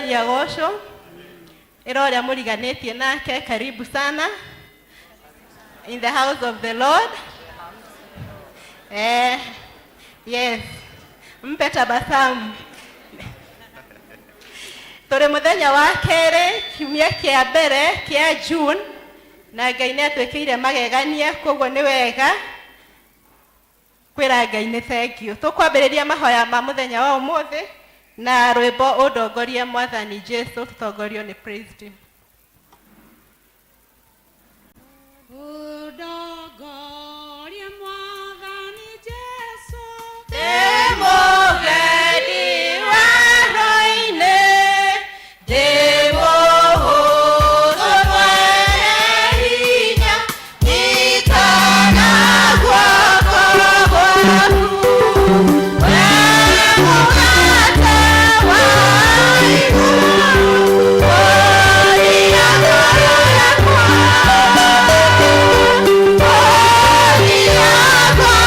Mwathani agocwo. Ĩra ũrĩa mũriganĩtie nake karibu sana in the house of the Lord. Yes, mpe tabasamu. Tũrĩ mũthenya wa kerĩ kiumia kĩa mbere kĩa June na Ngai nĩ atwĩkĩire magegania, koguo nĩ wega kwĩra Ngai nĩ thank you. Tũkwambĩrĩria mahoya ma mũthenya wa ũmũthĩ na rwĩmbo ũndongorie Mwathani Jesu, tũtongorio nĩ praise team. Ũndongorie Mwathani Jesu. Ndĩ mũgendi werũ-inĩ, ndĩ mũhũthũ mwene hinya, nyita na guoko gwaku, we mũgate wa igũrũ, ũria ngoro yakwa, ũria ngoro yakwa.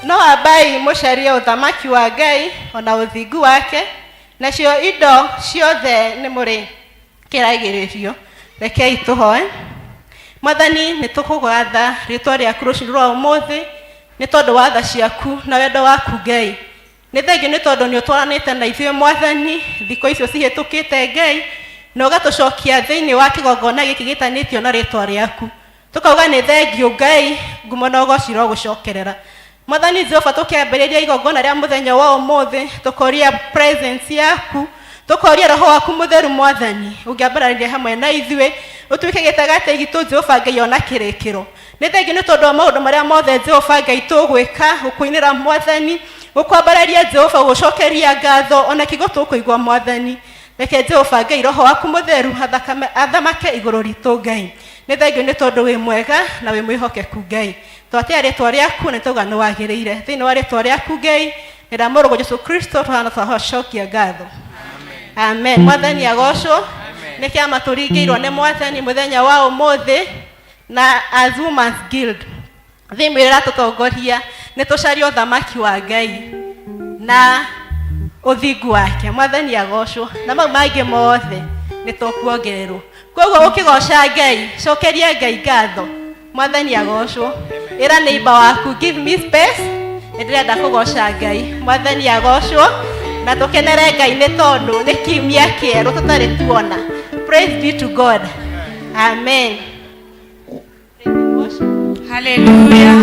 No ambai mũcarie ũthamaki wa Ngai ona ũthingu wake, nacio indo ciothe nĩ mũrĩkĩragĩrĩrio. Rekei tũhoe. Mwathani, nĩ tũkũgatha rĩtwa rĩaku rũciũ rwa ũmũthĩ nĩ tondũ wa tha ciaku na wendo waku Ngai. Nĩ thengiũ nĩ tondũ nĩ ũtwaranĩte na ithuĩ Mwathani thikũ icio cihĩtũkĩte Ngai, na ũgatũcokia thĩinĩ wa kĩgongona gĩkĩ gĩtanĩtio na rĩtwa rĩaku. Tũkauga nĩ thengiũ Ngai, ngumo na ũgoci irogũcokerera. Mwathani Jehova, tũkĩambĩrĩria igongona rĩa mũthenya wa ũmũthĩ, tũkoria presence yaku, tũkoria roho waku mũtheru Mwathani, ũngĩambararĩria hamwe na ithuĩ, ũtuĩke gĩtagatĩ gitũ Jehova Ngai ona kĩrĩkĩro. Nĩ thengiũ nĩ tondũ wa maũndũ marĩa mothe Jehova Ngai tũgwĩka, gũkũinĩra Mwathani, gũkwambararia Jehova, gũcokeria ngatho, ona kiugo tũkũigua Mwathani. Reke Jehova Ngai roho waku mũtheru athamake igũrũ ritũ Ngai. Nĩ thengiũ nĩ tondũ wĩ mwega na wĩ mwĩhokeku Ngai. Twatĩa rĩtwa rĩaku na nĩtwauga nĩ wagĩrĩire. Thĩinĩ wa rĩtwa rĩaku Ngai, nĩ rĩa mũrũguo Jesu Kristo tũhana twacokia ngatho. Amen. Mwathani agocwo. Nĩ kĩama tũringĩirwo nĩ Mwathani mũthenya wa ũmũthĩ na as Women's Guild. Theme ĩrĩa ĩratũtongoria nĩ tũcarie ũthamaki wa Ngai na ũthingu wake. Mwathani agocwo. Na mau mangĩ mothe nĩ tũkuongererwo. Koguo ũkĩgoca Ngai, cokeria Ngai ngatho. Mwathani agocwo. Ĩra neighbor waku, give me space, nĩ ndĩrenda kũgoca Ngai. Mwathani agocwo. Na tũkenere Ngai nĩ tondũ nĩ kiumia kĩerũ tũtarĩ tuona. Praise be to God. Amen. Haleluya.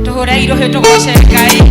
Tũhũre irũhĩ tũgoce Ngai.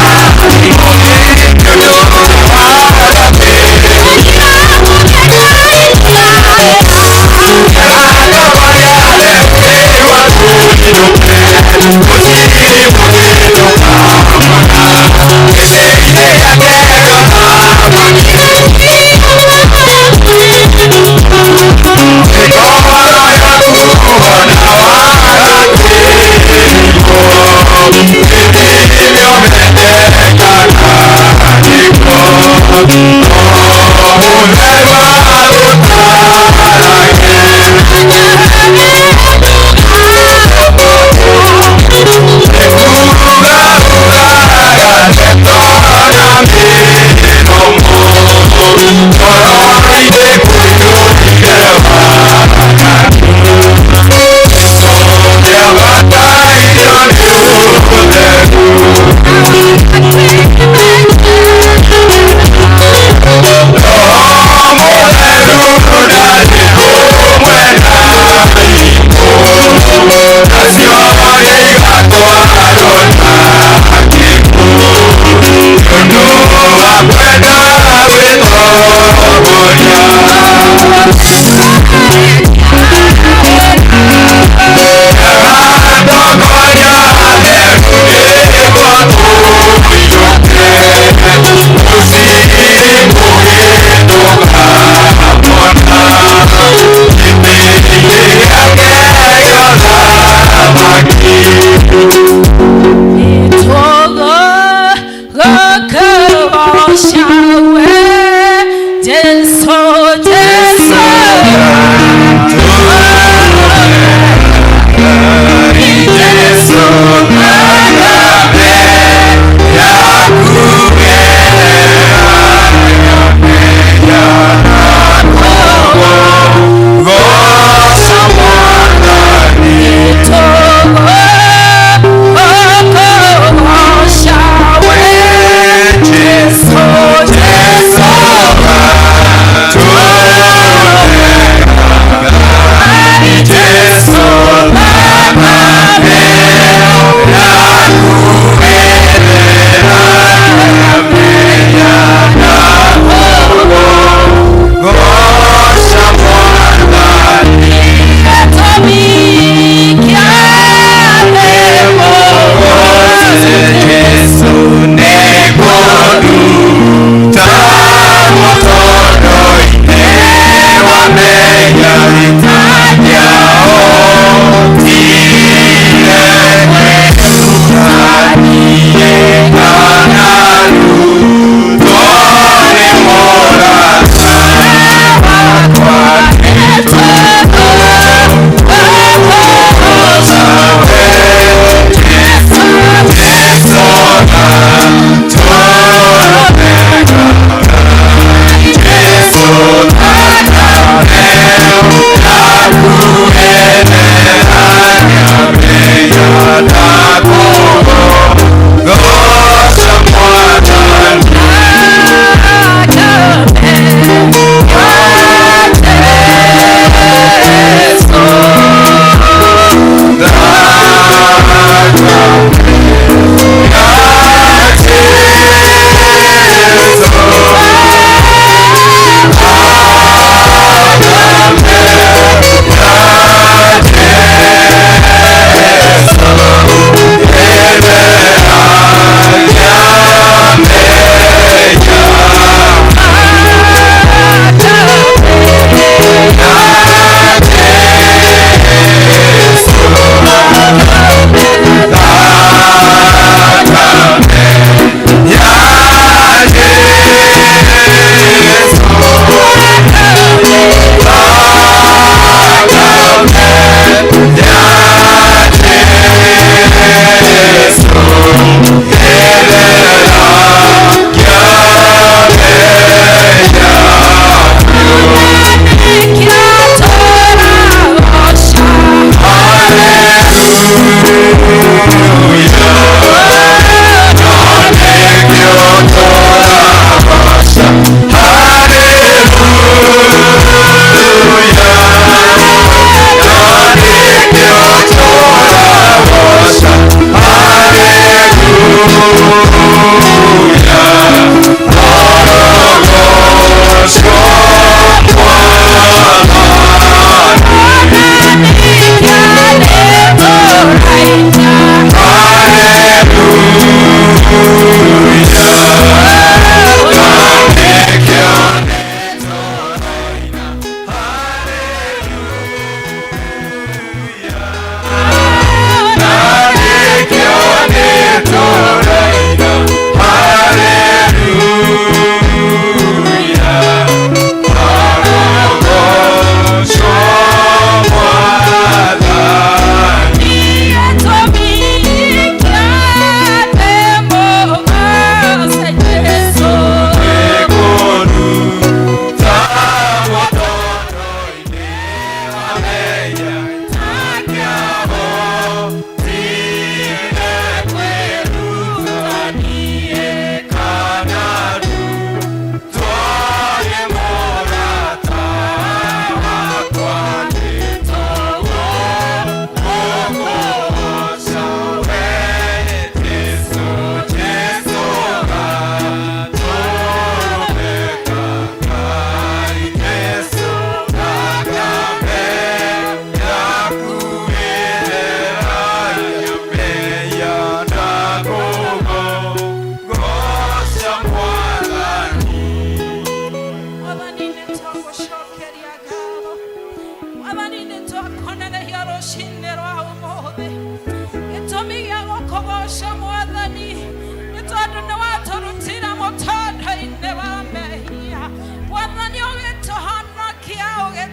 Yeah.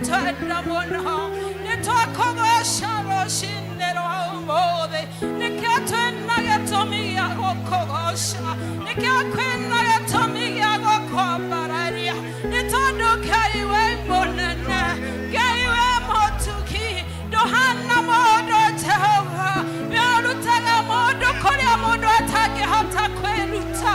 Twenda mũno nĩ twakũgoca rũcinĩ rwa ũmũthĩ nĩkĩo twĩna gĩtũmi gĩa gũkũgoca nĩkĩo kwĩna gĩtũmi gĩa gũkwambararia nĩ tondũ Ngai wĩ mũnene Ngai wĩ mũtugi ndũhana mũndũ Jehova we ũrutaga mũndũ kũrĩa mũndũ atangĩhota kwĩruta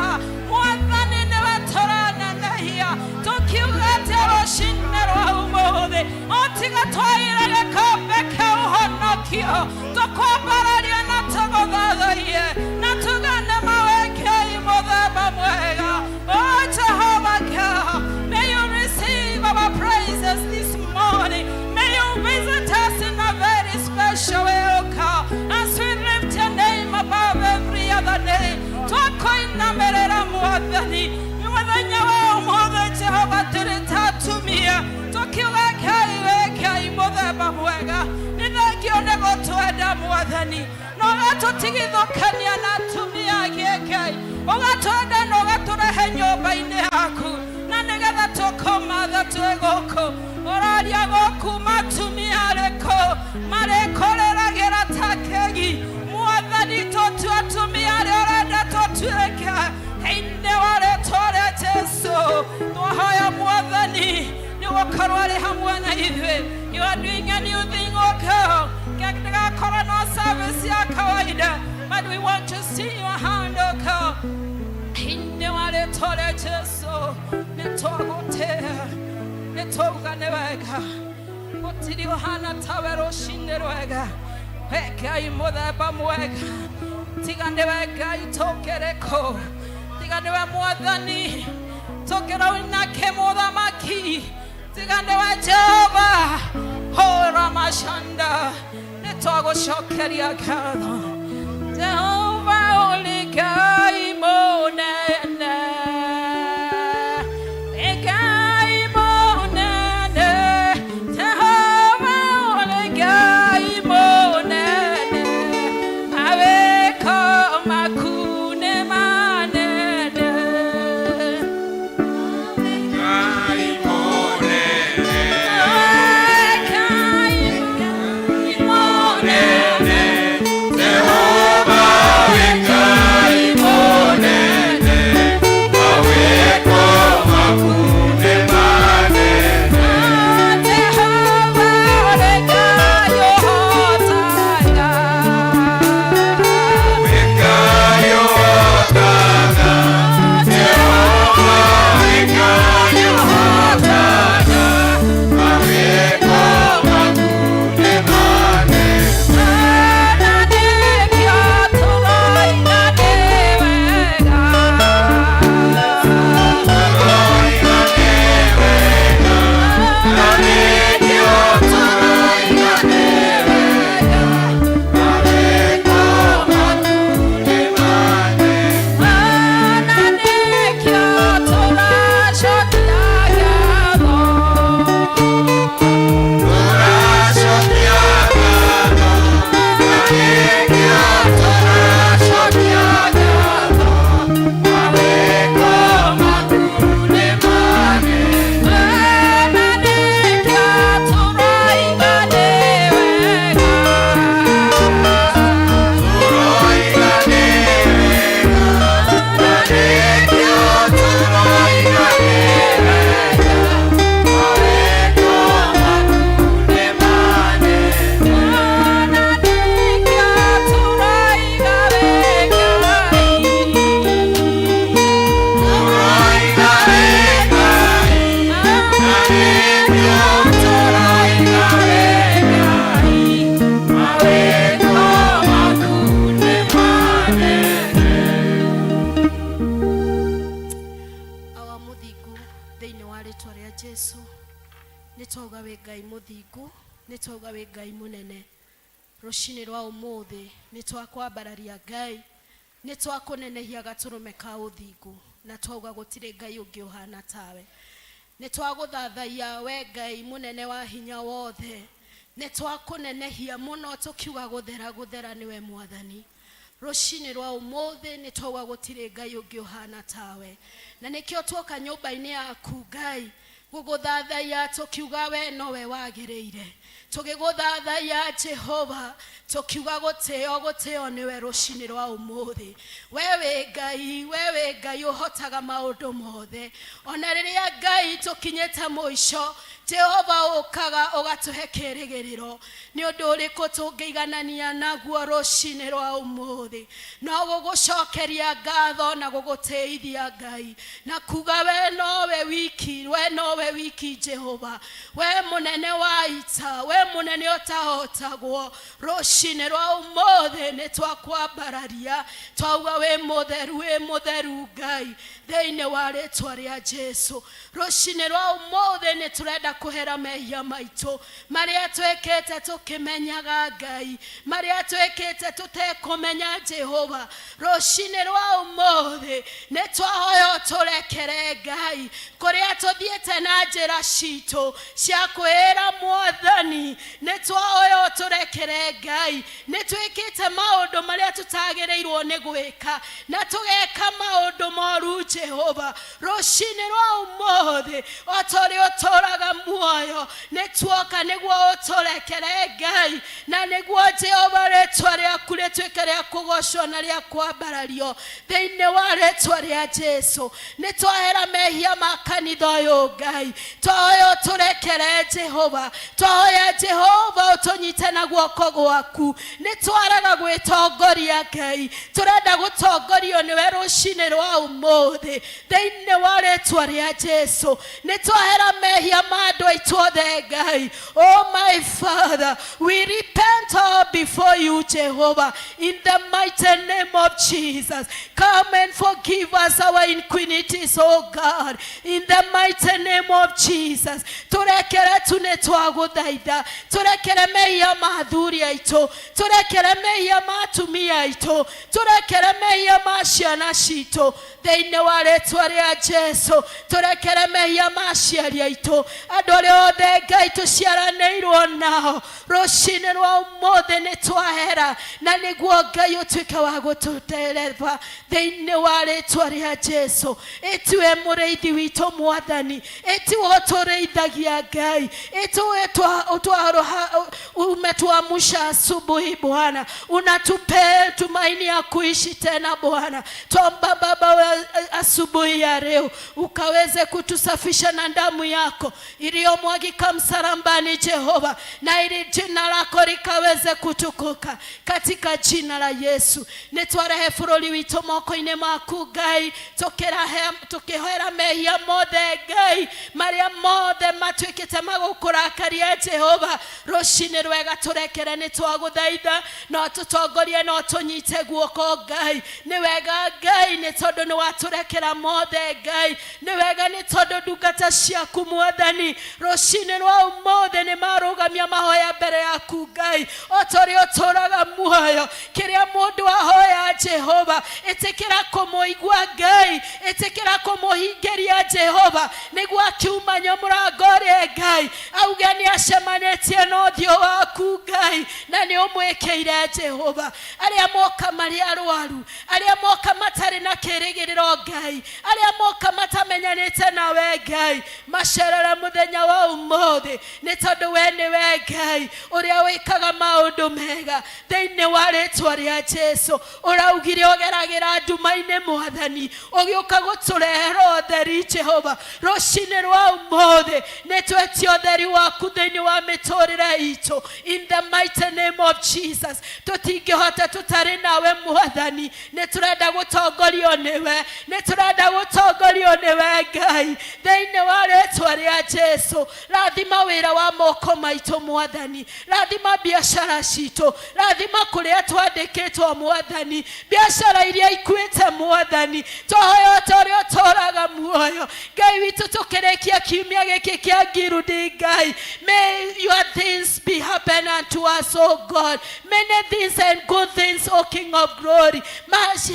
mwathani nĩwe tũranenehia tũkiuga atĩ rũcinĩ rwa ũmũthĩ o tiga twaire gĩkombe kĩa ũhonokio tũkwambararia na tũgũthathaiye na tugane mawe Ngai mũthemba mwega. Oh Jehovah God, may you receive our praises this morning. May you visit us in a very special way, oh God, as we lift your name above every other name. Twakoinamerera mwathani mũthenya wa ũmũthĩ Jehova tũrĩ ta atumia tũkiuga Ngai wĩ Ngai mũthemba mwega nĩ thengio nĩ gũtwenda mwathani na ũgatũtigithũkania na atumia angĩ Ngai ũgatwenda na ũgatũrehe nyũmba-inĩ yaku na nĩgetha tũkũmatha twĩ gũkũ ũraria gũkuma atumia arĩkũ marĩkũrĩragĩra ta kĩgi mwathani tũtue atumia arĩa ũrenda tũtuĩke thĩinĩ wa rĩtwa rĩa Jesu twahoya mwathani nĩ gũkorwo arĩ hamwe na ithuĩ. You are doing a new thing, oh God. Ndĩgakorwo no service ya kawaida, but we want to see your hand, oh God. Thĩinĩ wa rĩtwa rĩa Jesu nĩ twagũtĩa nĩ twauga nĩ wega gũtirĩ ũhana tawe rũcinĩ rwega we Ngai mũthemba mwega tiga nĩwe Ngai tũkĩrĩkũ tiga nĩwe mwathani tũkĩraunake mũthamaki tiga nĩwe Jehova hũra macanda nĩ twagũcokeria ngatho Jehova ũrĩ Ngai mũnene. Ngai mũnene Jehova ũrĩ Ngai mũnene mawĩko maku nĩ manene. Ngai mũnene. Ngai mũnene. Jehova wĩ Ngai mũnene mawĩko maku nĩ manene. Jehova ũrĩ Ngai ũhotaga. Wĩ Ngai ũhotaga Jehova wĩ Ngai ũhotaga mawĩko maku nĩ manene. Na nĩkĩo tũroiga nĩ wega. Tũroiga nĩ wega na nĩkĩo tũroiga nĩ wega mawĩko maku nĩ manene. Na nĩkĩo tũracokia ngatho. Tũracokia ngatho na nĩkĩo tũracokia ngatho mawĩko maku nĩ manene. Na nĩkĩo tũroiga nĩ wega. Tũroiga nĩ wega na nĩkĩo tũroiga nĩ wega mawĩko maku nĩ manene. Na nĩkĩo tũroiga wĩ Ngai. Tũroiga wĩ Ngai na nĩkĩo tũroiga wĩ Ngai mawĩko maku nĩ manene. Awa mũthingu thĩinĩ wa rĩtwa rĩa Jesu nĩ twauga wĩ Ngai mũthingu nĩ twauga wĩ Ngai mũnene rũcinĩ rwa ũmũthĩ nĩ twakwambararia Ngai nĩ twakũnenehia gatũrũme ka ũthingu na twauga gũtirĩ Ngai ũngĩ ũhana tawe nĩ twagũthathaiya we Ngai mũnene wa hinya wothe nĩ twakũnenehia mũno tũkiuga gũthera gũthera nĩwe mwathani rũcinĩ rwa ũmũthĩ nĩ twauga gũtirĩ Ngai ũngĩ ũhana tawe na nĩkĩo tuoka nyũmba-inĩ yaku Ngai. Gũgũthathaiya tũkiuga we nowe wagĩrĩire. Tũgĩgũthathaiya Jehova tũkiuga gũtĩo gũtĩo nĩwe rũcinĩ rwa ũmũthĩ. We wĩ Ngai, we wĩ Ngai ũhotaga maũndũ mothe. Ona rĩrĩa Ngai tũkinyĩte mũico, Jehova ũkaga ũgatũhe kĩrĩgĩrĩro. Nĩ ũndũ ũrĩkũ tũngĩiganania naguo rũcinĩ rwa ũmũthĩ? No gũgũcokeria ngatho na gũgũtĩithia Ngai na kuga we nowe wiki, we nowe wiki Jehova, we mũnene wa ita, we mũnene ũtahotagwo. Rũcinĩ rwa ũmũthĩ nĩ twakwambararia, twauga wĩ mũtheru, wĩ mũtheru Ngai, thĩinĩ wa rĩtwa rĩa Jesu. Rũcinĩ rwa ũmũthĩ nĩ tũrenda kũhera mehia maitũ marĩa twĩkĩte tũkĩmenyaga Ngai, marĩa twĩkĩte tũtekũmenya Jehova. Rũcinĩ rwa ũmũthĩ nĩ twahoya ũtũrekere Ngai kũrĩa tũthiĩte na njĩra citũ cia kwĩra Mwathani. Nĩ twahoya ũtũrekere Ngai, nĩ twĩkĩte maũndũ marĩa tũtagĩrĩirwo nĩ gwĩka na tũgeka maũndũ moru Jehova. Rũcinĩ rwa ũmũthĩ o ta ũrĩa ũtũraga muoyo, nĩ tuoka nĩguo ũtũrekere Ngai, na nĩguo Jehova rĩtwa rĩaku rĩtuĩke rĩa kũgocwo na rĩa kwambarario thĩinĩ wa rĩtwa rĩa Jesu. Nĩ twahera mehia ma kanitha ũyũ Ngai, twahoya ũtũrekere Jehova, twahoya Jehova ũtũnyite na guoko gwaku. Nĩ twaraga gwĩtongoria Ngai, tũrenda gũtongorio nĩwe rũcinĩ rwa ũmũthĩ thĩinĩ wa rĩtwa rĩa Jesu. Nĩ twahera mehia ma andũ aitũ othe Ngai. Oh my Father, we repent all before you, Jehovah, in the mighty name of Jesus. Come and forgive us our iniquities, oh God, in the mighty name of Jesus. Turekere tu nĩ twagũthaitha, turekere mehia ma athuri aitũ, turekere mehia ma atumia aitũ, turekere mehia ma ciana citũ thĩinĩ wa rĩtwa rĩa Jesu. Turekere mehia ma aciari aitũ, andũ arĩa othe Ngai tũciaranĩirwo nao. Rũcinĩ rwa ũmũthĩ nĩ twahera, na nĩguo Ngai ũtuĩke wa gũtũtereba thĩinĩ wa rĩtwa rĩa Jesu. Ĩtiwe mũrĩithi witũ Mwathani, ĩtiwe ũtũrĩithagia Ngai, ĩtiwe umetuamsha asubuhi Bwana, unatupea tumaini ya kuishi tena Bwana. Twomba Baba asubuhi ya leo ukaweze kutusafisha na damu yako iliyomwagika msalabani Jehova, na ili jina lako likaweze kutukuka katika jina la Yesu. Nĩ twarehe bũrũri witũ moko-inĩ maku Ngai, tũkĩhoera mehia mothe Ngai marĩa mothe matuĩkĩte magũkũrakaria Jehova. Rũcinĩ rwega tũrekere, nĩ twagũthaitha, no tũtongorie, no tũnyite guoko Ngai. Nĩ wega Ngai, nĩ tondũ nĩ watũrekera mothe Ngai. Nĩ wega nĩ tondũ ndungata ciaku Mwathani rũcinĩ rwa ũmũthĩ nĩ marũgamia mahoya mbere yaku Ngai, o ta ũrĩa ũtũraga muoyo. Kĩrĩa mũndũ ahoya Jehova, ĩtĩkĩra kũmũigua Ngai, ĩtĩkĩra kũmũhingĩria Jehova, nĩguo akiuma mũrango ũrĩa Ngai auge nĩ acemanĩtie na ũthiũ waku Ngai, na nĩ ũmwĩkĩire Jehova. Arĩa moka marĩ arwaru, arĩa moka matarĩ na kĩrĩgĩrĩro Ngai, arĩa moka matamenyanĩte nawe Ngai, macerere mũthenya wa ũmũthĩ, nĩ tondũ we nĩwe Ngai ũrĩa wĩkaga maũndũ mega thĩinĩ wa rĩtwa rĩa Jesu. Ũraugire ũgeragĩra nduma-inĩ Mwathani, ũgĩũka gũtũrehera ũtheri Jehova. Rũcinĩ rwa ũmũthĩ nĩ twetia ũtheri waku thĩinĩ wa mĩtũrĩre itũ in the mighty name of Jesus. Tũtingĩhota tũtarĩ nawe Mwathani, nĩ tũrenda gũtongorio nĩwe, nĩ tũrenda gũtongorio nĩwe Ngai thĩinĩ wa rĩtwa rĩa Jesu. Rathima wĩra wa moko maitũ Mwathani, rathima biacara citũ, rathima kũrĩa twandĩkĩtwo Mwathani, biacara iria ikuĩte Mwathani. Twahoya ta ũrĩa ũtũraga muoyo Ngai witũ, tũkĩrĩkia kiumia gĩkĩ kĩa ngirudi Ngai, may your things be happen unto us, oh God, many things and good things, O King of Glory,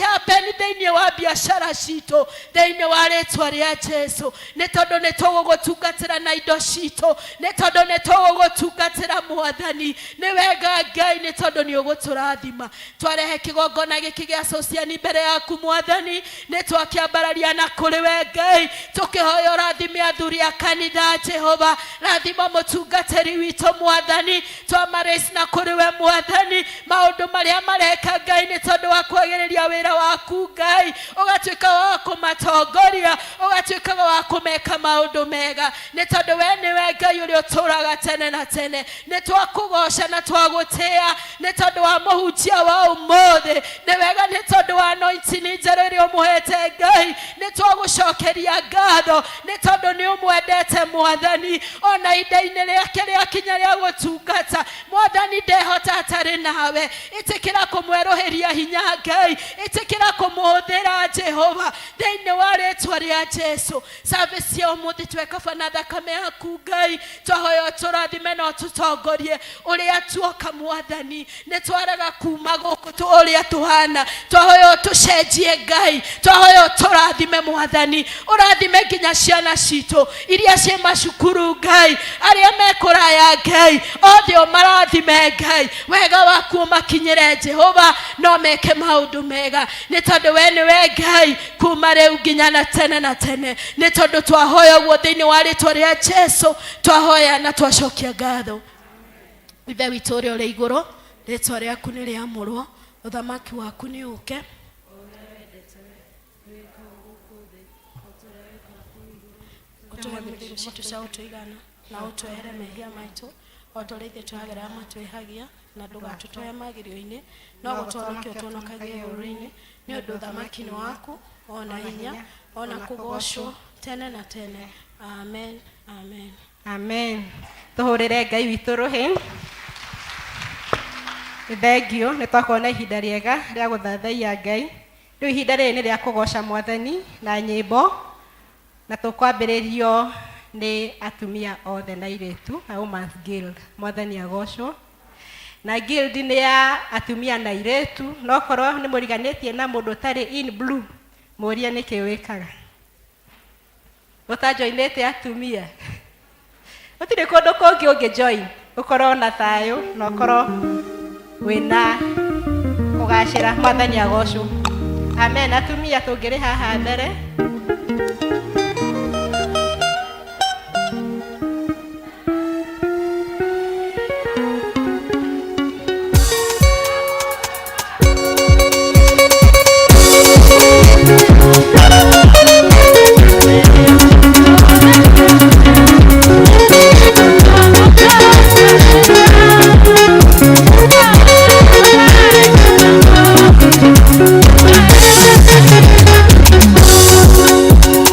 happen thĩinĩ wa biacara citũ thĩinĩ wa rĩtwa rĩa Jesu. Nĩ tondũ nĩ tũgũgũtungatĩra na indo citũ, nĩ tondũ nĩ tũgũgũtungatĩra Mwathani. Nĩ wega Ngai, nĩ tondũ nĩ ũgũtũrathima. Twarehe kĩgongona gĩkĩ gĩa Sociani mbere yaku Mwathani, nĩ twakĩambararia na kũrĩ we Ngai, tũkĩhoya ũrathime athuri a kanitha Jehova, rathima mũtungatĩri witũ Mwathani, twamarĩci na kũrĩ we Mwathani, maũndũ marĩa mareka Ngai nĩ tondũ wa kwagĩrĩria wĩra waku Ngai, ũgatuĩka wa kũmatongoria, ũgatuĩka wa kũmeka maũndũ mega, nĩ tondũ we nĩwe Ngai ũrĩa ũtũũraga tene na tene. Nĩ twakũgoca na twagũtĩĩa nĩ tondũ wa mũhunjia wa ũmũthĩ, nĩ wega nĩ tondũ wa anointing njerũ ĩrĩa ũmũhete Ngai, nĩ twagũcokeria ngatho nĩ tondũ nĩ ũmwendete Mwathani, ona ihinda-inĩ rĩake rĩakinya rĩa gũtungata Mwathani ndehota atarĩ nawe. Ĩtĩkĩra kũmwerũhĩria hinya Ngai, ĩtĩkĩra kũmũhũthĩra Jehova thĩinĩ wa rĩtwa rĩa Jesu. Service ya ũmũthĩ twekaba na thakame yaku Ngai, twahoya ũtũrathime na ũtũtongorie ũrĩa tuoka Mwathani, nĩ twaraga kuma gũkũ ũrĩa tũhana, twahoya ũtũcenjie Ngai, twahoya ũtũrathime Mwathani, ũrathime nginya ciana citũ iria ciĩ macukuru Ngai, arĩa mekũraya Ngai, othe ũmarathime Ngai, wega waku ũmakinyĩre Jehova, no meke maũndũ mega, nĩ tondũ we nĩwe Ngai kuma rĩu nginya na tene na tene. Nĩ tondũ twahoya ũguo thĩinĩ wa rĩtwa rĩa Jesu, twahoya na twacokia ngatho. Ithe witũ ũrĩa ũrĩ igũrũ, rĩtwa rĩaku nĩ rĩamũrwo, ũthamaki waku nĩ ũke. Ũtũhe irio citũ cia gũtũigana, na ũtwehere mehia maitũ o ta ũrĩa ithuĩ twehagĩra arĩa matwĩhagia, na ndũgatũtware magerio-inĩ, no gũtũhonokia ũtũhonokagie ũũru-inĩ, nĩ ũndũ ũthamaki nĩ waku, ona hinya, ona kũgoocwo tene na tene. Amen, amen. Amen. Tũhũrĩre Ngai witũ rũhĩ. Nĩ thengiũ nĩ twakorwo na ihinda rĩega rĩa gũthathaiya Ngai. Rĩu ihinda rĩrĩ nĩ rĩa kũgoca Mwathani na nyĩmbo, na tũkwambĩrĩrio nĩ atumia othe na airĩtu a Women's Guild. Mwathani agocwo. Na guild nĩ ya atumia na airĩtu, no korwo nĩ mũriganĩtie na mũndũ ũtarĩ in blue, mũrie nĩkĩ wĩkaga. Ũtajoinĩte atumia. Gũtirĩ kũndũ kũngĩ ũngĩ join ũkorwo na thayũ na ũkorwo wĩna kũgacĩra. Mwathani agocwo. Amen. Atumia tũngĩrĩ haha mbere.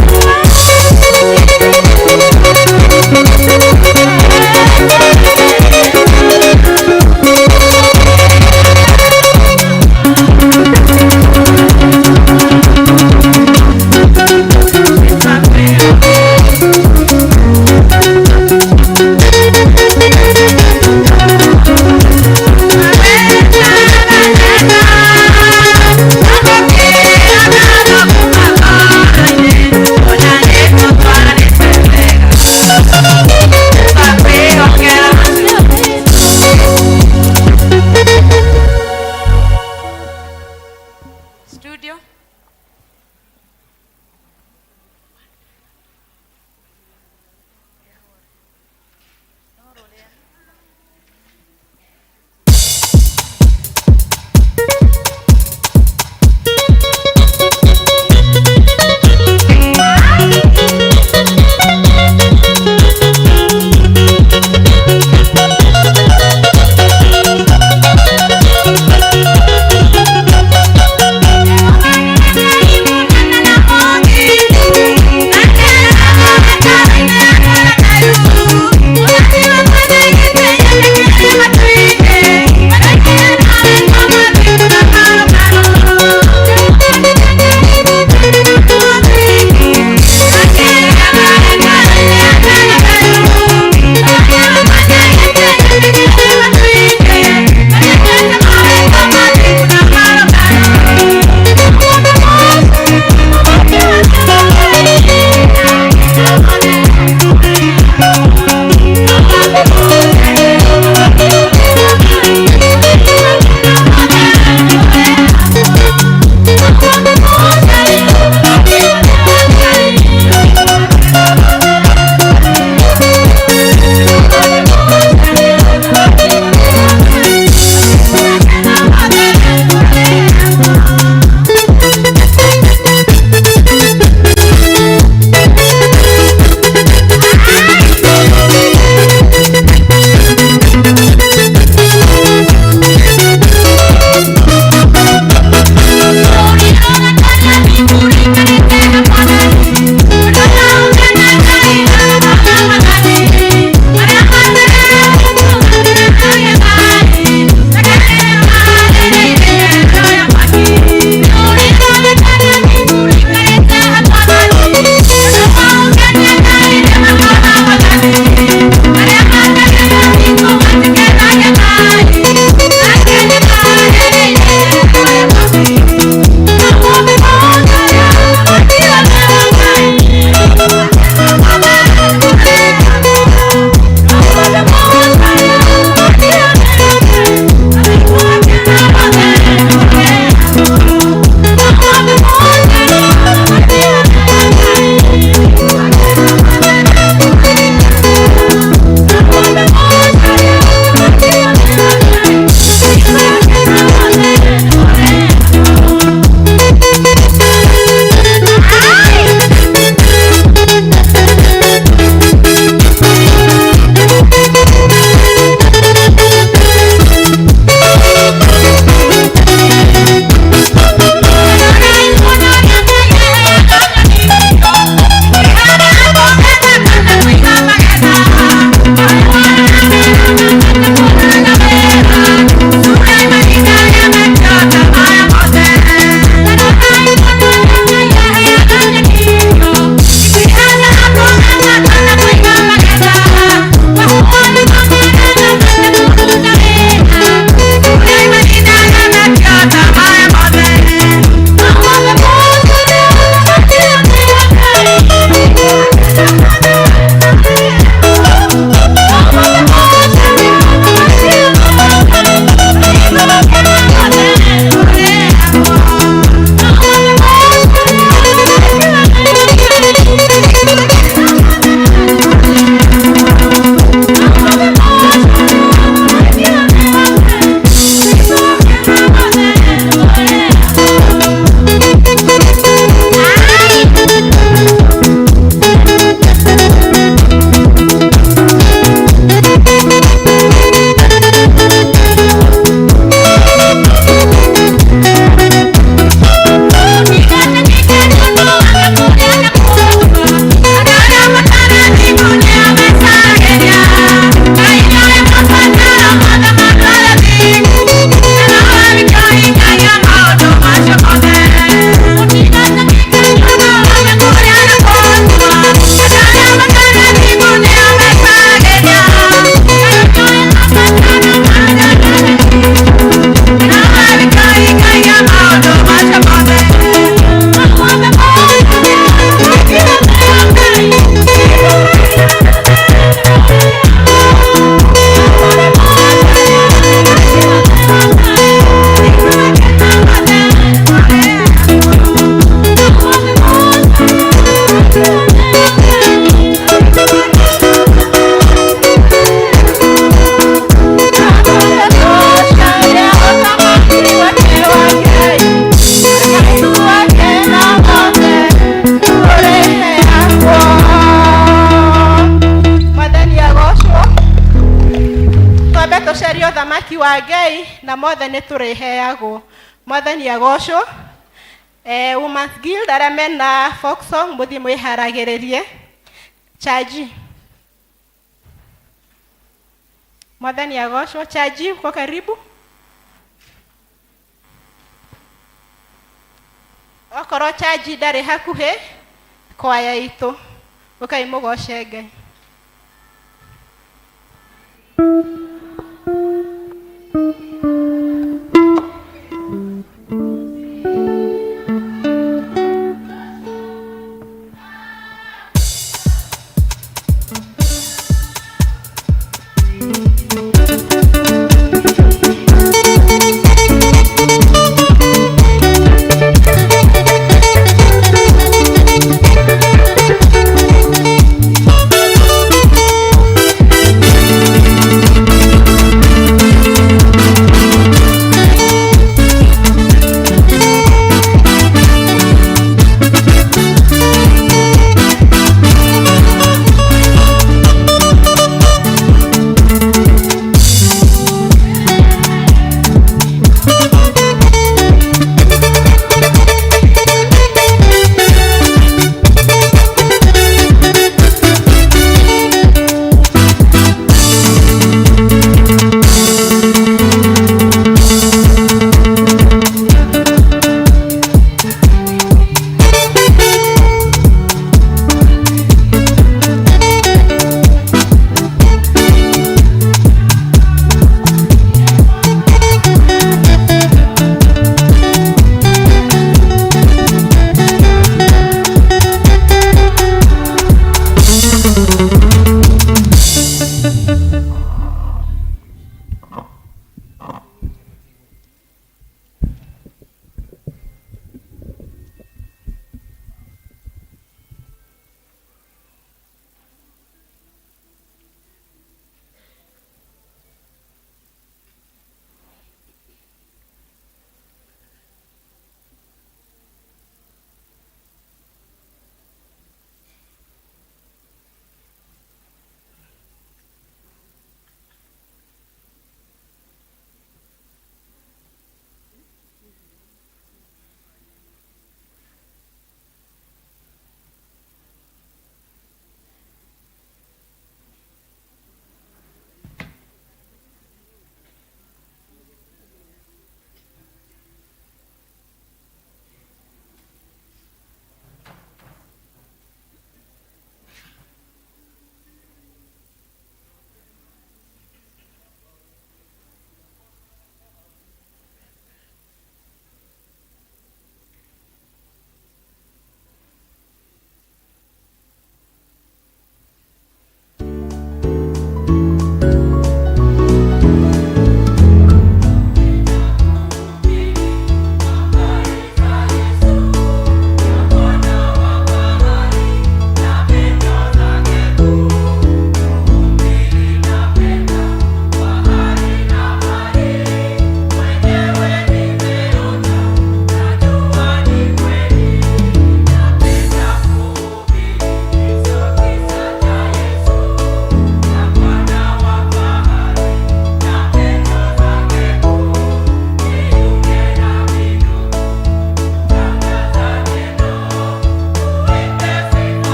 Thank you. Na mothe nĩ tũrĩheagwo. Mwathani agocwo. Women's Guild arĩa mena folk song, mũthiĩ mwĩharagĩrĩrie chaji. Mwathani agocwo. Chaji, uko karibu. Okorwo chaji ndarĩ hakuhĩ, kwaya itũ, ũkai mũgoce Ngai.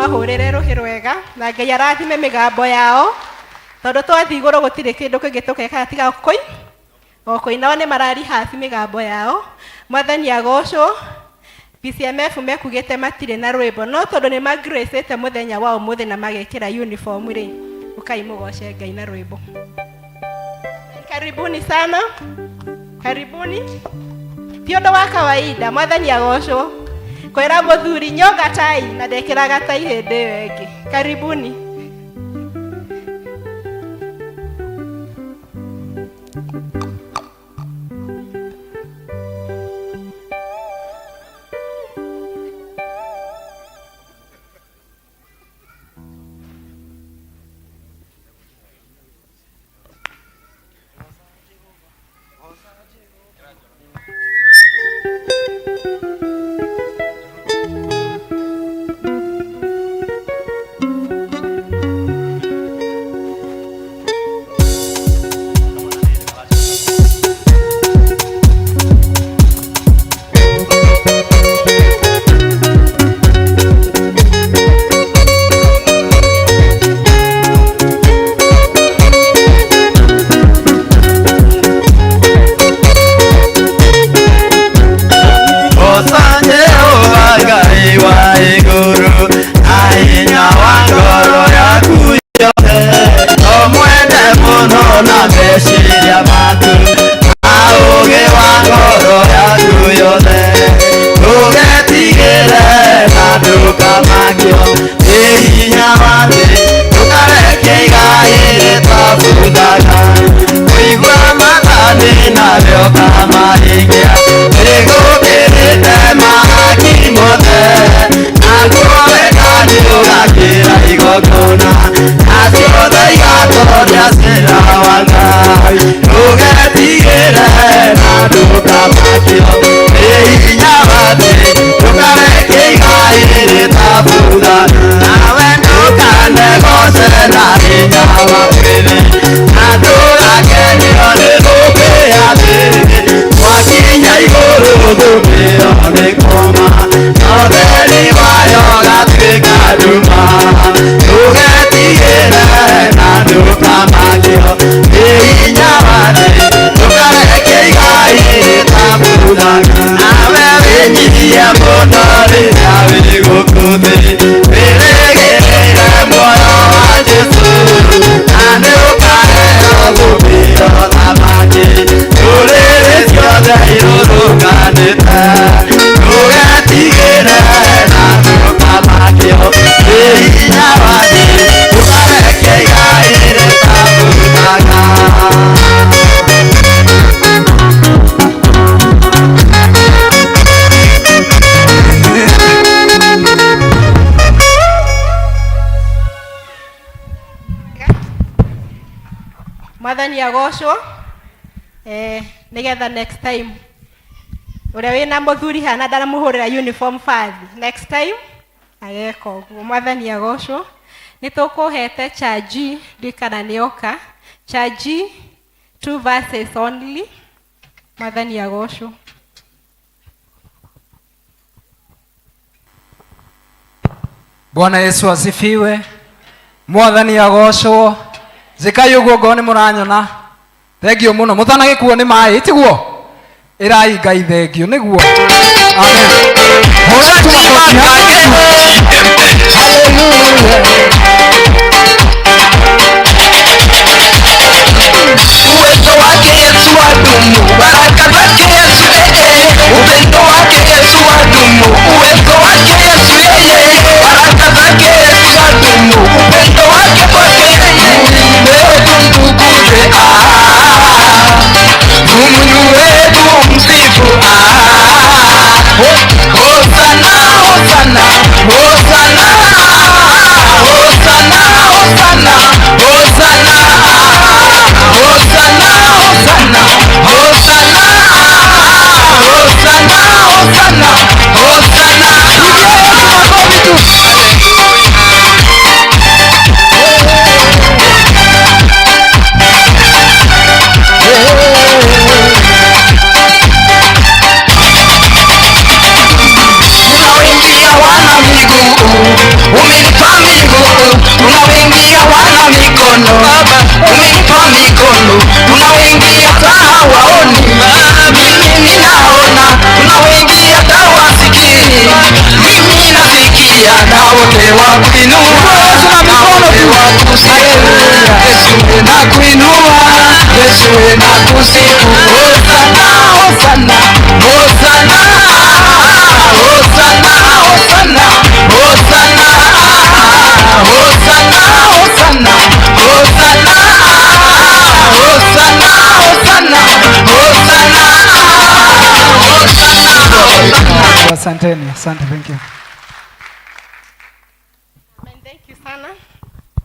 Tũmahũrĩre rũhĩ rwega na Ngai arathime mĩgambo yao tondũ twathiĩ igũrũ gũtirĩ kĩndũ kĩngĩ tũgeka tiga o kũina. O nĩ mararihaci mĩgambo yao. Mwathani agocwo. PCMF mekugĩte matirĩ na rwĩmbo no tondũ nĩ magracĩte mũthenya wa ũmũthĩ na magekĩra uniform rĩ, ũkai mũgoce Ngai na rwĩmbo. Karibuni sana, karibuni. Ti ũndũ wa kawaida. Mwathani agocwo. Kwĩra mũthuri nyonga tai na ndekĩraga tai hĩndĩ ĩyo ĩngĩ. Karibuni. Mwathani agocwo. Nigetha next time uria wina muthuri hana ndaramuhurira uniform bathi, next time ageka uguo. Mwathani agocwo. Ni tukuhete charge ndikana nioka charge 2 verses only. Mwathani agocwo. Bwana Yesu asifiwe. Mwathani agocwo. Zikai uguo ngoo ni muranyona. Thengio muno. Mutanagikuo ni mai tiguo. Irai Ngai thengio niguo. Amen. Hũra tu makofi. Hallelujah. Uwezo wake Yesu wadumu, baraka zake Yesu yeye, upendo wake Yesu wadumu, uwezo wake Yesu yeye, baraka zake Yesu wadumu, upendo wake kwake yeye, leo tumtukuze, tumuinue tumsifu, Hosana, Hosana, Hosana, Hosana. wote wa kuinua, na wote wa kusifu. Yesu nakuinua, Yesu nakusifu. Hosana, hosana, hosana, hosana, hosana, hosana, hosana, hosana, hosana, hosana, hosana, hosana, hosana. Asanteni, asante, thank you. Amen. Thank you sana.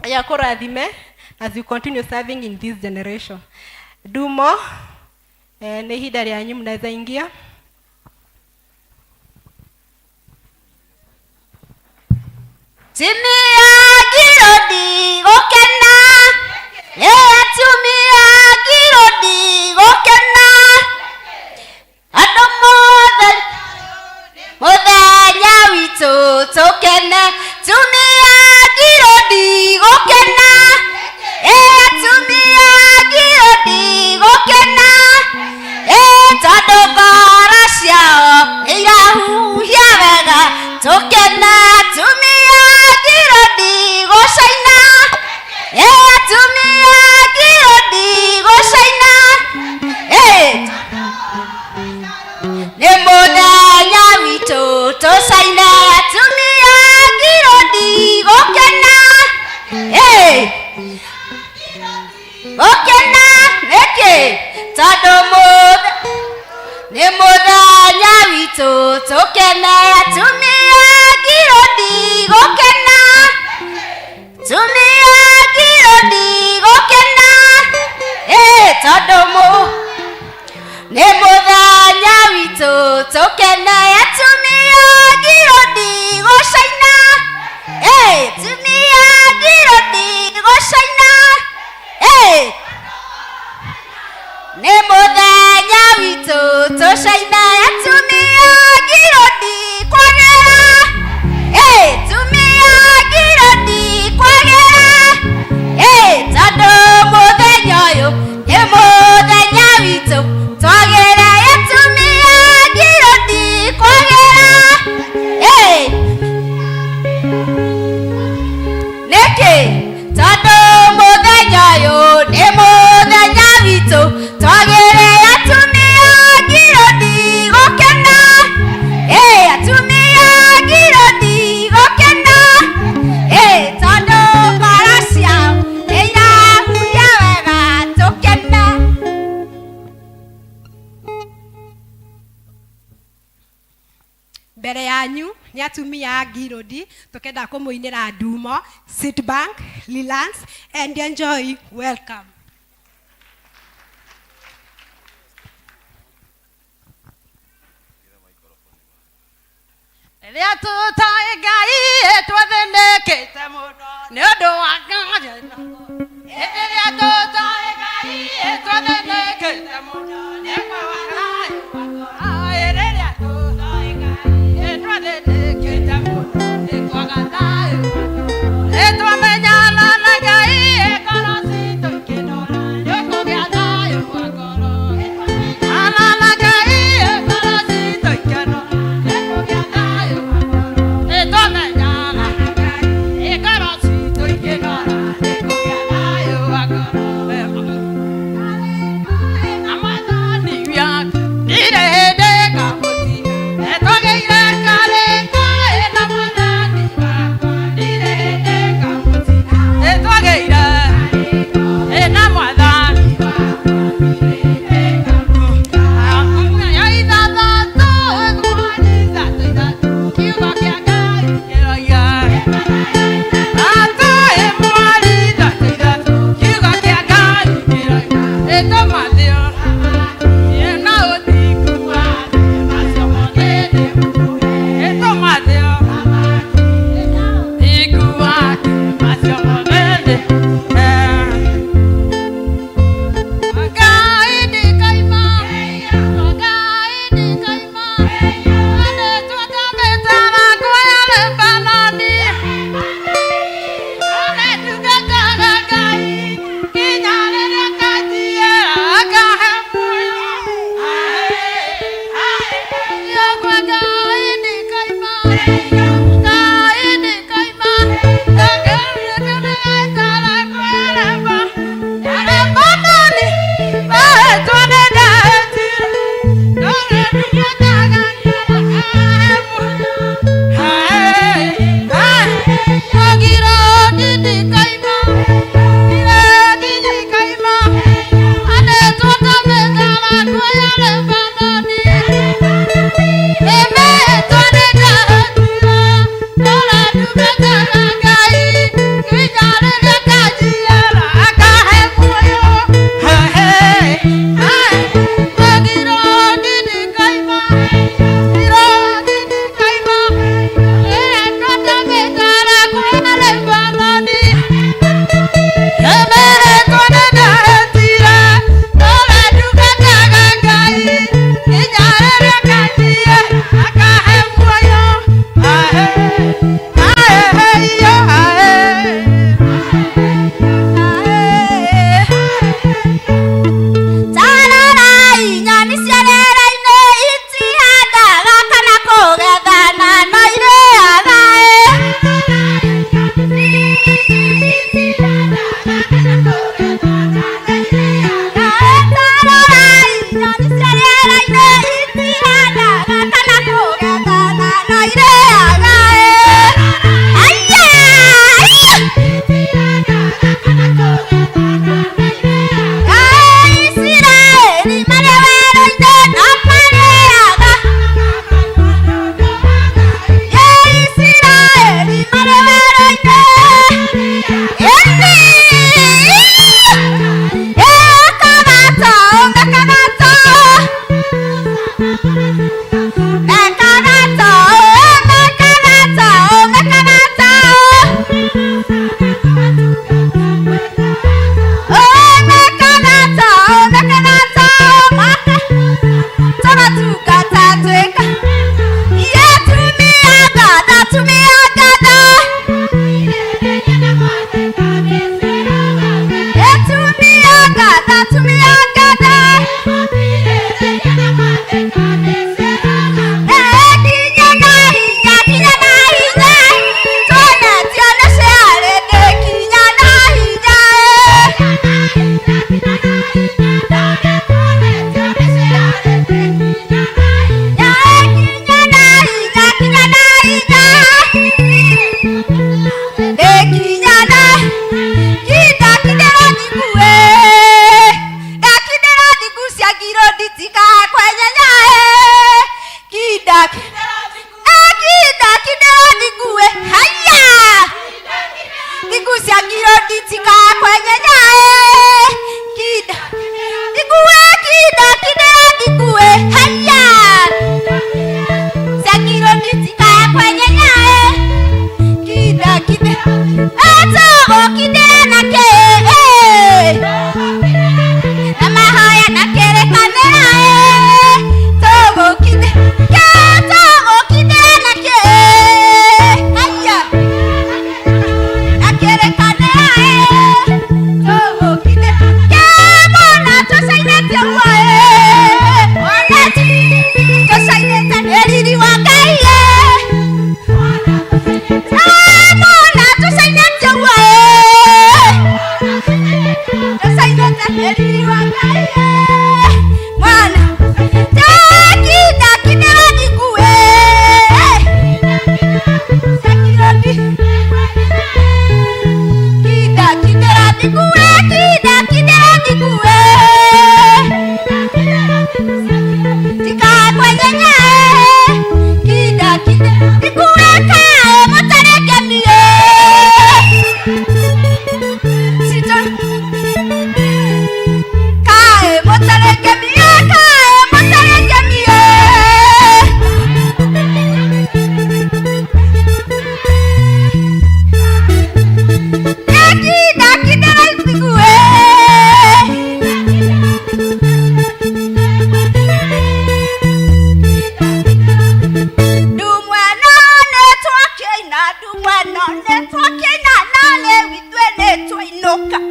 Yakũrathime as you continue serving in this generation. Dumo, nĩ ihinda rĩanyu mnaweza ingia. Tumia ngirodi gũkena, ĩ atumia ngirodi gũkena, andũ mothe mũthenya witũ tũkene. Tumia ngirodi gũkena, ĩ atumia ngirodi gũkena, ĩ tondũ ngoro ciao nĩirahuhia wega tũkene. Tumia ngirodi gũcaina, ĩ atumia ngirodi gũcaina, ĩ nĩ mũthenya witũ tũcaine. Atumia ngirodi gũkena, ĩ gũkena nĩkĩ? Tondũ nĩ mũthenya witũ tũkene. Atumia ngirodi gũkena, tumia ngirodi gũkena, ĩ tondũ nĩ mũthenya witũ tũkene. Atumia ngirodi gũcaina, ĩ tumia ngirodi gũcaina, ĩ nĩ mũthenya witũ tũcaina. Atumia ngirodi kwagĩra, ĩ tumia ngirodi kwagĩra, ĩ tondũ mũthenya ũyũ nĩ mũthenya witũ twagĩre. Atumia ngirodi kwagĩra, ĩ nĩkĩ? Tondũ mũthenya ũyũ nĩ mũthenya witũ twagĩre. Atumia ngirodi gũkena, ĩ atumia ngirodi gũkena, ĩ tondũ ngoro ciao nĩirahuhia wega tũkene. Mbere yanyu nĩ atumia a ngirodi tũkenda kũmũinĩra ndumo. Sit back, relax and enjoy. Welcome. Rĩrĩa tũtoĩ Ngai twathĩnĩkĩte mũno nĩ ũndũ wa Rĩrĩa tũtoĩ Ngai twathĩnĩkĩte mũno nĩ kwaga thayũ. Rĩrĩa tũtoĩ Ngai twathĩnĩkĩte mũno nĩ kwaga thayũ. Nĩtwamenyana na Ngai ngoro citũ ikĩnora nĩ ũkũgĩa thayũ wa ngoro. Ana na Ngai ngoro citũ ikĩnora nĩ kũgĩa thayũ wa ngoro. Nĩtwamenyana na Ngai ngoro citũ ikĩnora nĩ kũgĩa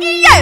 Iye.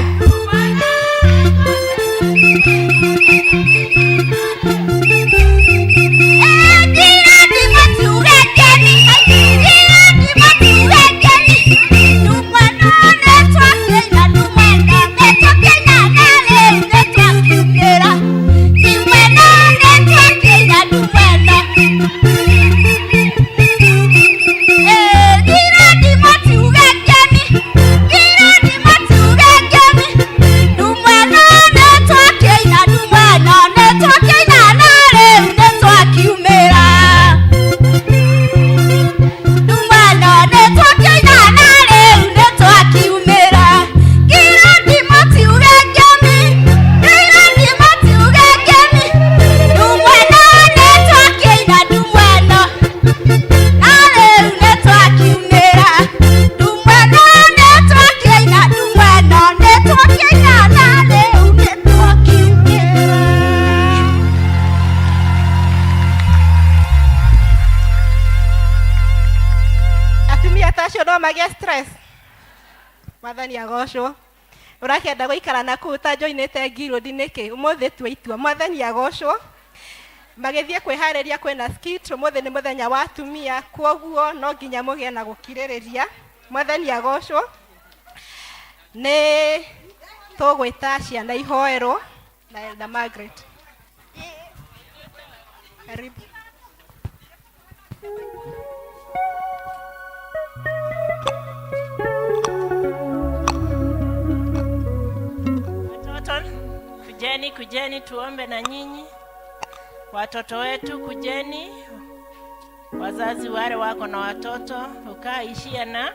Atumia ta acio no magĩe stress. Mwathani agocwo. Ũrakĩenda gũikara na kũu ũtanjoinĩte ngirũndi nĩkĩ? Ũmũthĩ tua itua. Mwathani agocwo. Magĩthiĩ kwĩharĩria kwĩna skit. Ũmũthĩ nĩ mũthenya wa atumia, kwoguo no nginya mũgĩe na gũkirĩrĩria. Mwathani agocwo. Nĩ tũgwĩta ciana ihoerwo na Elder Margaret. Karibu. Watoto, kujeni, kujeni tuombe na nyinyi. Watoto wetu kujeni, wazazi wale wako na watoto ukaishia na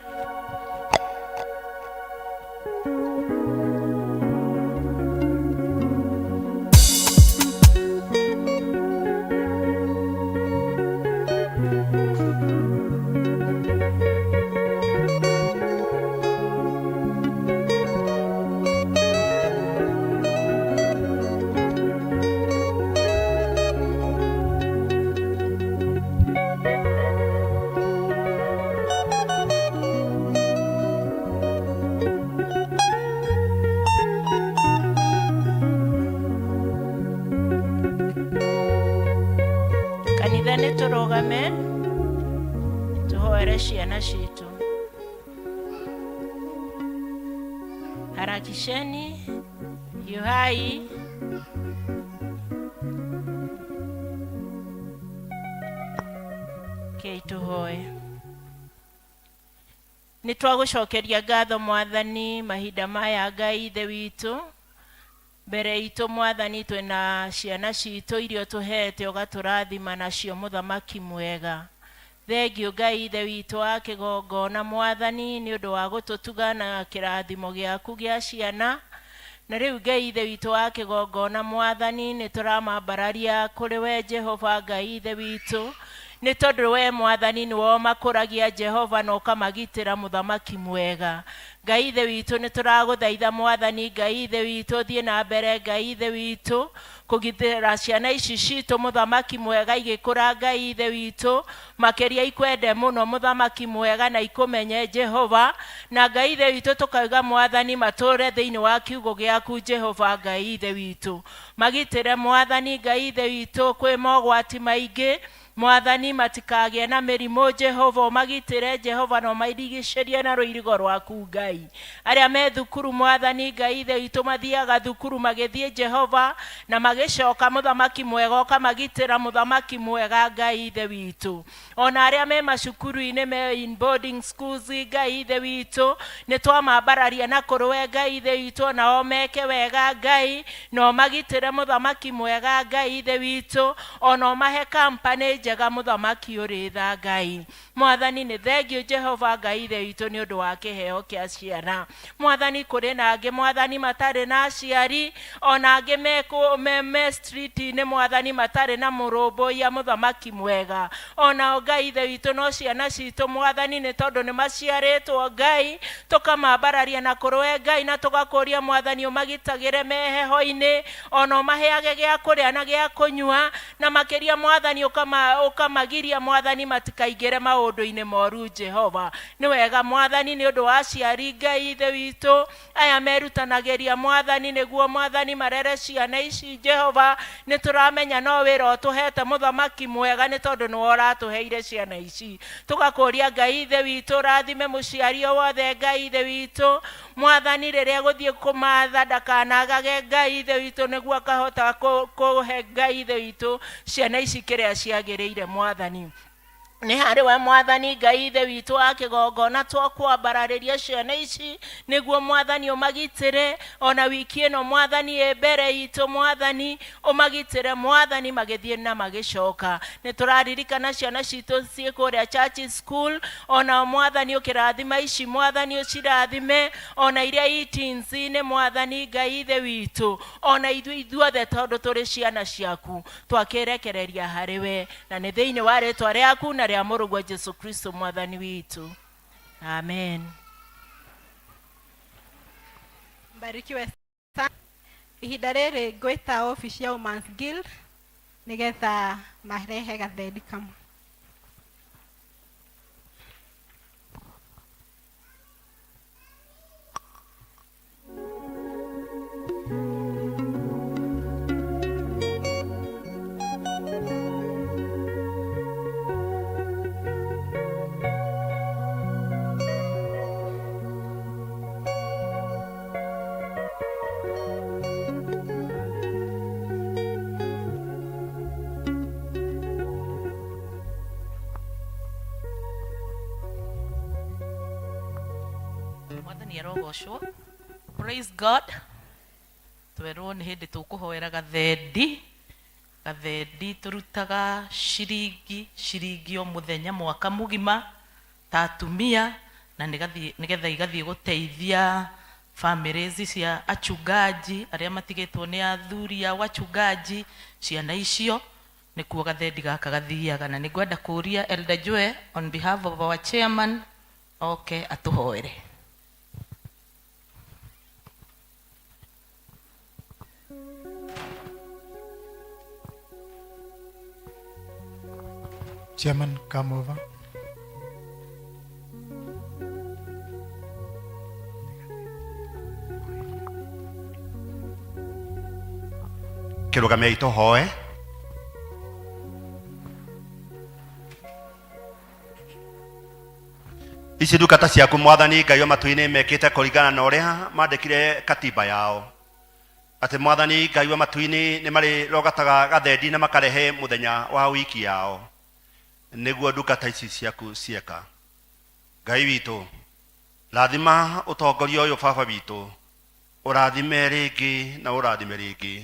kanitha nĩ tũrũgame tũhoere ciana citũ. Harakisheni, yuhai. Kei tũhoe. Nĩ twagũcokeria ngatho Mwathani mahinda maya Ngai Ithe witũ. Mbere itũ Mwathani twĩna ciana citũ iria ũtũhete ũgatũrathima nacio mũthamaki mwega. Thengiũ Ngai Ithe witũ wa kĩgongona Mwathani nĩ ũndũ wa gũtũtuga na kĩrathimo gĩaku gĩa ciana. Na rĩu Ngai Ithe witũ wa kĩgongona Mwathani nĩ tũramambararia kũrĩ we Jehova Ngai Ithe witũ, nĩ tondũ we Mwathani nĩwe ũmakũragia Jehova na ũkamagitĩra mũthamaki mwega. Ngai Ithe witũ nĩ tũragũthaitha Mwathani Ngai Ithe witũ thiĩ na mbere Ngai Ithe witũ kũgitĩra ciana ici citũ mũthamaki mwega igĩkũra Ngai Ithe witũ makĩria ikwende mũno mũthamaki mwega na ikũmenye Jehova. Na Ngai Ithe witũ tũkauga Mwathani matũre thĩinĩ wa kiugo gĩaku Jehova Ngai Ithe witũ. Magitĩre Mwathani Ngai Ithe witũ kwĩ mogwati maingĩ Mwathani matikagĩe na mĩrimũ Jehova, ũmagitĩre Jehova na ũmarigicĩrie na rũirigo rwaku Ngai. Arĩa me thukuru Mwathani Ngai Ithe witũ mathiaga thukuru magĩthiĩ Jehova na magĩcoka mũthamaki mwega ũkamagitĩra mũthamaki mwega Ngai Ithe witũ. Ona arĩa me macukuru-inĩ me in boarding schools Ngai Ithe witũ nĩ twamambararia na kũrĩ we Ngai Ithe witũ, onao meke wega Ngai na ũmagitĩre mũthamaki mwega Ngai Ithe witũ, ona ũmahe company njega mũthamaki ũrĩ tha Ngai. Mwathani nĩ thengiũ Jehova Ngai Ithe witũ nĩ ũndũ wa kĩheo kĩa ciana. Mwathani kũrĩ na angĩ Mwathani matarĩ na aciari, ona angĩ me street-inĩ Mwathani matarĩ na mũrũmbũiya mũthamaki mwega. Onao Ngai Ithe witũ no ciana citũ Mwathani nĩ tondũ nĩ maciarĩtwo Ngai, tũkamambararia na kũrĩ we Ngai na tũgakũria Mwathani ũmagitagĩre me heho-inĩ, ona ũmaheage gĩa kũrĩa na gĩa kũnyua, na makĩria Mwathani Ũkamagiria mwathani matikaingĩre maũndũ-inĩ moru Jehova. Nĩ wega mwathani nĩ ũndũ wa aciari Ngai Ithe witũ aya merutanagĩria mwathani nĩguo mwathani marere ciana ici Jehova. Nĩ tũramenya no wĩra ũtũhete mũthamaki mwega nĩ tondũ nĩwe ũratũheire ciana ici. Tũgakũria Ngai Ithe witũ ũrathime mũciari o wothe Ngai Ithe witũ mwathani rĩrĩa gũthiĩ kũmatha ndakanagage Ngai Ithe witũ nĩguo akahota kũhe Ngai Ithe witũ ciana ici kĩrĩa ciagĩrĩire mwathani. Nĩ harĩ we mwathani Ngai Ithe witũ wa kĩgongona twakwambararĩria ciana ici nĩguo mwathani ũmagitĩre ona wiki ĩno mwathani ĩ mbere itũ mwathani ũmagitĩre mwathani magĩthiĩ na magĩcoka. Nĩ tũraririkana ciana citũ ciĩ kũrĩa church school ona mwathani ũkĩrathima ici mwathani ũcirathime ona iria i teens-inĩ mwathani Ngai Ithe witũ ona ithuĩ ithuothe tondũ tũrĩ ciana ciaku twakĩrekereria harĩ we na nĩ thĩinĩ wa rĩtwa rĩaku na rĩa mũrũguo Jesu Kristo mwathani witũ, amen. Mbarikiwe sana. Ihinda rĩrĩ ngwĩta obici ya Women's Guild nĩgetha marehe gathendi kamwe. Mwathani arogocwo. Praise God. Twerwo nĩ hĩndĩ tũkũhoera gathendi. Gathendi tũrutaga ciringi ciringi o mũthenya mwaka mũgima ta atumia na nĩgetha igathiĩ gũteithia families cia achungaji arĩa matigĩtwo nĩ athuri ao achungaji ciana icio nĩkuo gathendi gaka gathiaga. Na nĩngwenda kũria Elder Joe on behalf of our chairman oke atũhoere. Chairman, come over. Kĩrũgamia itũhoe. Ici ndungata ciaku mwathani Ngai wa matu-inĩ mekĩte kũringana na ũrĩa mandĩkire katiba yao atĩ mwathani Ngai wa matu-inĩ nĩ marĩrogataga gathendi na makarehe mũthenya wa wiki yao nĩguo ndungata ici ciaku cieka. Ngai witũ rathima ũtongoria ũyũ baba witũ ũrathime rĩngĩ na ũrathime rĩngĩ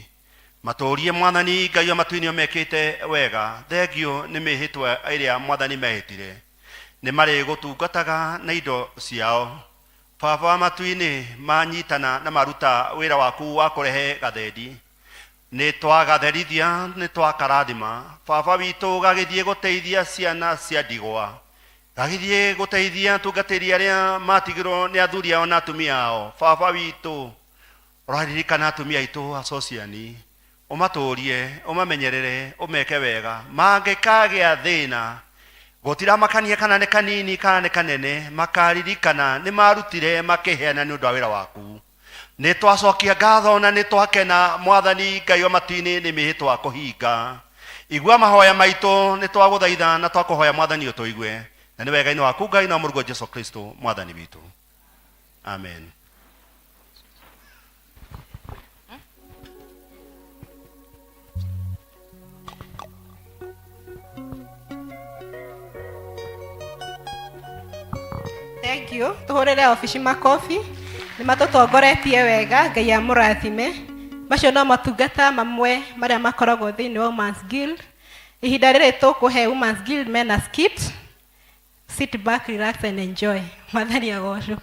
matũrie mwathani Ngai wa matu-inĩ mekĩte wega. Thengio nĩ mĩhĩtwa ĩrĩa mwathani mehĩtire nĩ marĩgũtungataga na indo ciao. Baba wa matu-inĩ manyitana na maruta wĩra waku wa kũrehe gathendi nĩ twagatherithia nĩ twakarathima. Baba witũ gagĩthiĩ gũteithia ciana cia ndigwa gagĩthiĩ gũteithia atungatĩri arĩa matigirwo nĩ athuri ao na atumia ao. Baba witũ ũraririkana atumia aitũ acociani ũmatũrie ũmamenyerere ũmeke wega mangĩkagĩa thĩna gũtiramakania kana nĩ kanini kana nĩ kanene makaririkana nĩ marutire makĩheana nĩ ũndũ wa wĩra waku. Nĩ twacokia ngatho na nĩ twakena mwathani Ngai wa matu-inĩ nĩ mĩhĩtwa kũhinga. Igua mahoya maitũ nĩ twagũthaitha na twakũhoya mwathani ũtũigue na nĩ wega-inĩ waku Ngai na mũrũguo Jesu Kristo mwathani witũ, amen. Thank you. Tuhurire obici makobi. Nĩ matũtongoretie wega, Ngai amũrathime. Macio no matungata mamwe marĩa makoragwo thĩinĩ wa Women's Guild. Ihinda rĩrĩ tũkũhe Women's Guild mena skit. Sit back, relax and enjoy. Mwathani agocwo.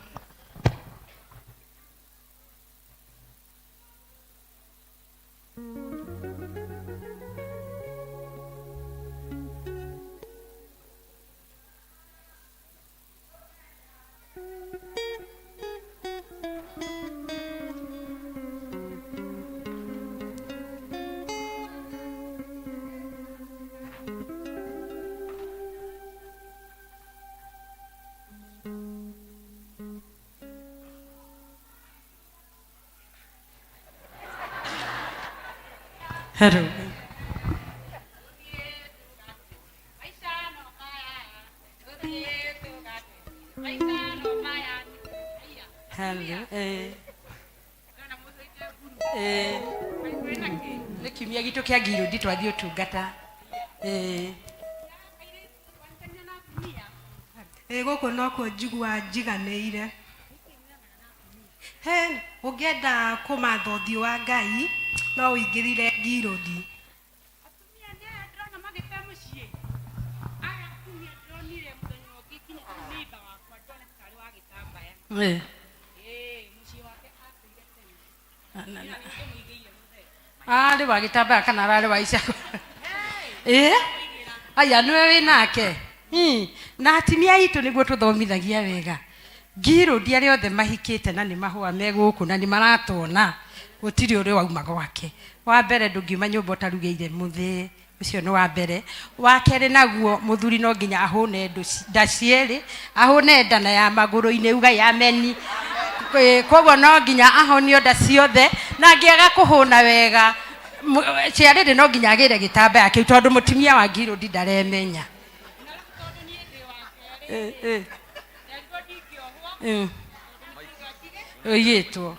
Hello. Hello. Eh. Eh. Nĩ kiumia gitũ kĩa ngirũndi twathiĩ ũtungata. Eh. Ĩ gũkũ nokuo njigua njiganĩire. He, ũngĩenda kũmatha ũthiũ wa Ngai, no ũingĩrire ngirũndi. Eh. Arĩ wa gĩtambaya kana ararĩ wa icakũ? Ĩ aya nĩwe wĩ nake. Na atimia aitũ nĩguo tũthomithagia wega. Ngirũndi arĩa othe mahikĩte na nĩ mahũa me gũkũ na nĩ maratwona, gũtirĩ ũrĩ wauma gwake. Wa mbere ndũngiuma nyũmba ũtarugĩire mũthee, ũcio nĩ wa mbere. Wa kerĩ naguo mũthuri no nginya ahũne nda cierĩ, ahũne nda na ya magũrũ-inĩ, ugai ameni. Koguo no nginya ahonio nda ciothe, na angĩaga kũhũna wega, ciarĩrĩ no nginya agĩre gĩtambaya kĩu, tondũ mũtumia wa ngirũndi ndaremenya. Ũigĩtwo.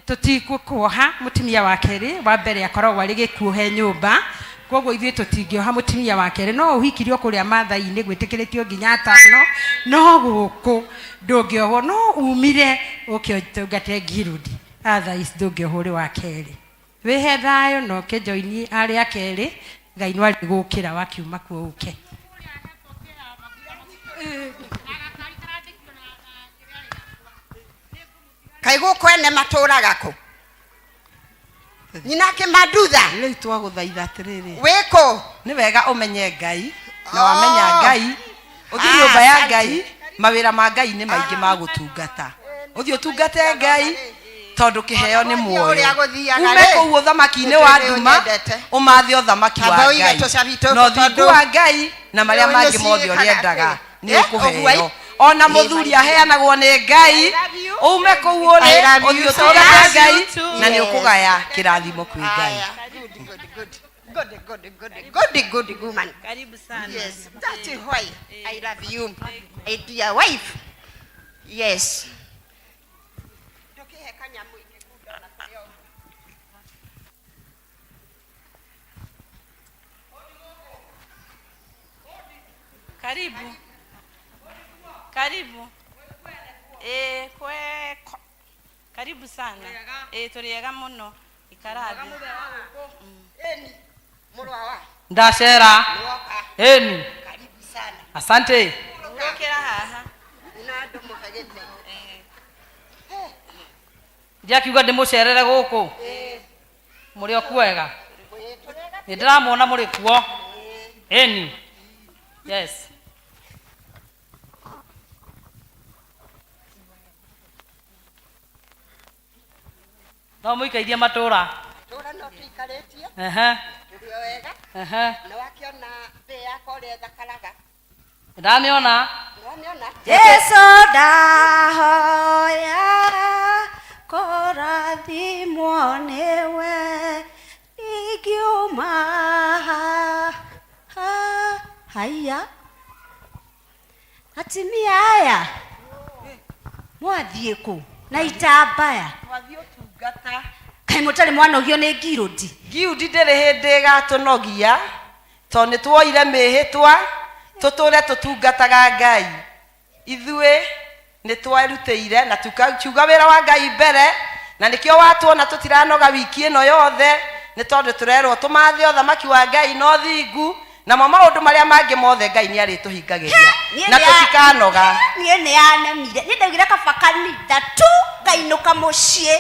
Tũtigũkuoha mũtumia wa kerĩ, wa mbere akoragwo arĩ gĩkuũ he nyũmba, koguo ithuĩ tũtingĩoha mũtumia wa kerĩ. No ũhikirio kũrĩa Maathai-inĩ gwĩtĩkĩrĩtio nginya atano, no gũkũ ndũngĩohwo, no umire ũke ũtungate ngirũndi. Otherwise ndũngĩohwo ũrĩ wa kerĩ. Wĩhe thayũ na ũke join arĩa kerĩ, Ngai no arĩgũkĩra wakiuma kuo ũke. Kaĩ gũkũ ene matũraga kũ? Nyina Kĩmandutha. Rĩu twagũthaitha atĩrĩrĩ. Wĩkũ? Nĩ wega ũmenye Ngai, na wamenya Ngai, ũthiĩ nyũmba ya Ngai, mawĩra ma Ngai nĩ maingĩ ma gũtungata. Ũthiĩ ũtungate Ngai, tondũ kĩheo nĩ muoyo. Ume kũu ũthamaki-inĩ wa nduma, ũmathe ũthamaki wa Ngai. Na ũthingu wa Ngai, na marĩa mangĩ mothe ũrĩendaga nĩ ũkũheo. Ona mũthuri aheanagwo nĩ Ngai, ume kũu ũrĩ, ũthiĩ ũtungate Ngai, na nĩ ũkũgaya kĩrathimo kwĩ Ngai. Good, good, good, good, good woman. Karibu sana. Yes, that's why I love you, my dear wife. Yes. Karibu. Karibu. Kweko. Karibu sana. Tũrĩ ega mũno. Ikara thĩ. Ndacera. Eni. Asante. Hurũkĩra haha. Ndiakiuga ndĩmũcerere gũkũ. Mũrĩ o kuo wega? Nĩ ndĩramuona mũrĩ kuo. Eni. Yes. No mũikairie matũra. Matũra no tũikarĩtie. Tũrĩ o wega. Na wakĩona thĩ yakwa ũrĩa ĩthakaraga. Ndamĩona. Nĩwamĩona? Jesu ndahoya kũrathimwo nĩwe ingiuma haha haiya. Atumia aya mwathiĩ kũ na itambaya? Twathiĩ ũtungata. Kaĩ mũtarĩ mwanogio nĩ ngirũndi? Ngiundi ndĩrĩ hĩndĩ ĩgatũnogia, tondũ nĩ tuoire mĩhĩtwa tũtũre tũtungataga Ngai. Ithuĩ nĩ twerutĩire na tũkiuga wĩra wa Ngai mbere, na nĩkĩo watuona tũtiranoga wiki ĩno yothe, nĩ tondũ tũrerwo tũmathe ũthamaki wa Ngai na ũthingu, namo maũndũ marĩa mangĩ mothe Ngai nĩ arĩtũhingagĩria na tũtikanoga. Niĩ nĩ yanemire, niĩ ndaugire kaba kanitha tu ngainũka mũciĩ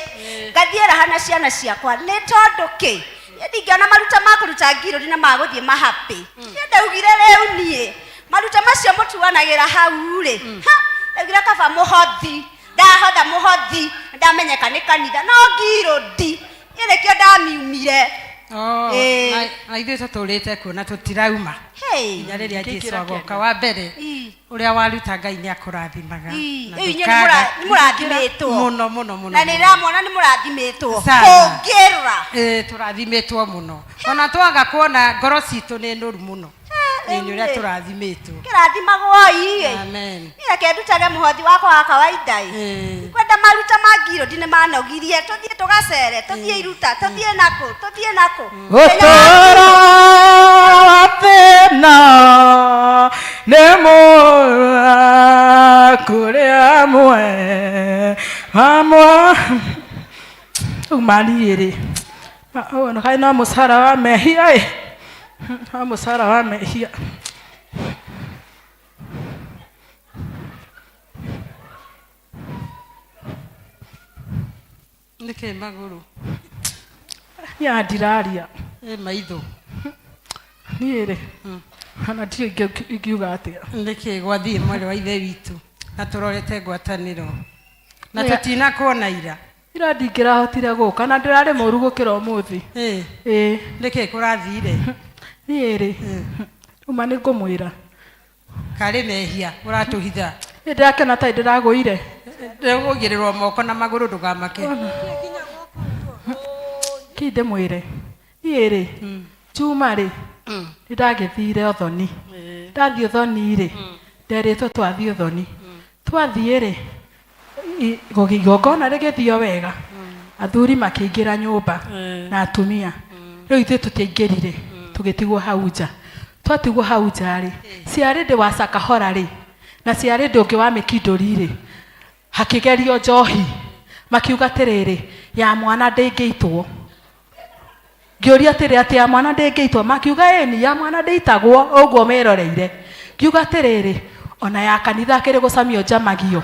ngathiĩ raha na ciana ciakwa, nĩ tondũ kĩ? Niĩ ndingĩona maruta ma kũruta ngirũri na ma gũthiĩ mahapĩ. Niĩ ndaugire rĩu niĩ maruta macio mũtuanagĩra hau rĩ, ha, ndaugire kaba mũhothi, ndahotha mũhothi ndamenyeka nĩ kanitha, no ngirũndi niĩ nĩkĩo ndamiumire. Oh, Ĩĩ. na ithuĩ tũtũrĩte kuo na tũtirauma Hey. nginya rĩrĩa Kĩingĩra jesu agoka kĩanĩrĩra. wa mbere Ii. ũrĩa waruta ngai nĩ akũrathimaga Ii, Na rĩu inyuĩ ndũkaga- nĩ mũrathimĩtwo. mũno mũno mũno na nä mũno. ramona nä må rathimä two Sana. kå ngä ra Ĩĩ, tũrathimĩtwo mũno ona twaga kuona ngoro citũ nĩ nũru mũno Ĩĩ, nĩ ũrĩa rĩu rĩ. tũrathimĩtwo kä rathimagwo ii Amen. reke ndutage mũhothi wakwa wa kawaida ĩ kwenda maruta ma ngirũndi nĩ manogirie tũthiĩ tũgacere tũthiĩ iruta tũthiĩ nakũ tũthiĩ nakũ Gũtũũra wa thĩna nĩ mũra kũrĩ amwe amwe rĩu maniĩ rĩ kaĩ no mũcara wa mehia ĩ no mũcara wa mehia nĩkĩ magũrũ niĩ ndiraria ĩ maitho niĩ rĩ ona ndiũĩ ingiuga atĩa nĩkĩ gwathiĩ mwarĩ wa ithe witũ na tũrorete ngwatanĩro na Nĩ- tũtinakuona ira ira ndingĩrahotire gũka na ndĩrarĩ mũru gũkĩra ũmũthĩ ĩĩ nĩkĩ kũrathire niĩ rĩ uma nĩ ngũmwĩra karĩ mehia ũratũhitha nĩ ndĩrakena ta ndĩragũire ndĩgũigĩrĩrwo moko na magũrũ ndũgamake kĩ ndĩmwĩre niĩ rĩ njuma rĩ nĩ ndagĩthire ũthoni ndathiĩ ũthoni rĩ nderĩtwo twathiĩ ũthoni twathiĩ rĩ igongona rĩgĩthio wega athuri makĩingĩra nyũmba na atumia rĩu ithuĩ tũtiaingĩrire tũgĩtigwo hau nja twatigwo hau nja rĩ ciarĩ ndĩ wa Sakahora rĩ na ciarĩ ndĩ ũngĩ wa mĩkindũri rĩ hakĩgerio njohi makiuga atĩrĩrĩ ya mwana ndĩngĩitwo ngĩũria atĩrĩ atĩ ya mwana ndĩngĩitwo makiuga ĩni ya mwana ndĩitagwo ũguo meroreire ngiuga atĩrĩrĩ ona ya kanitha kĩrĩ gũcamio njamagio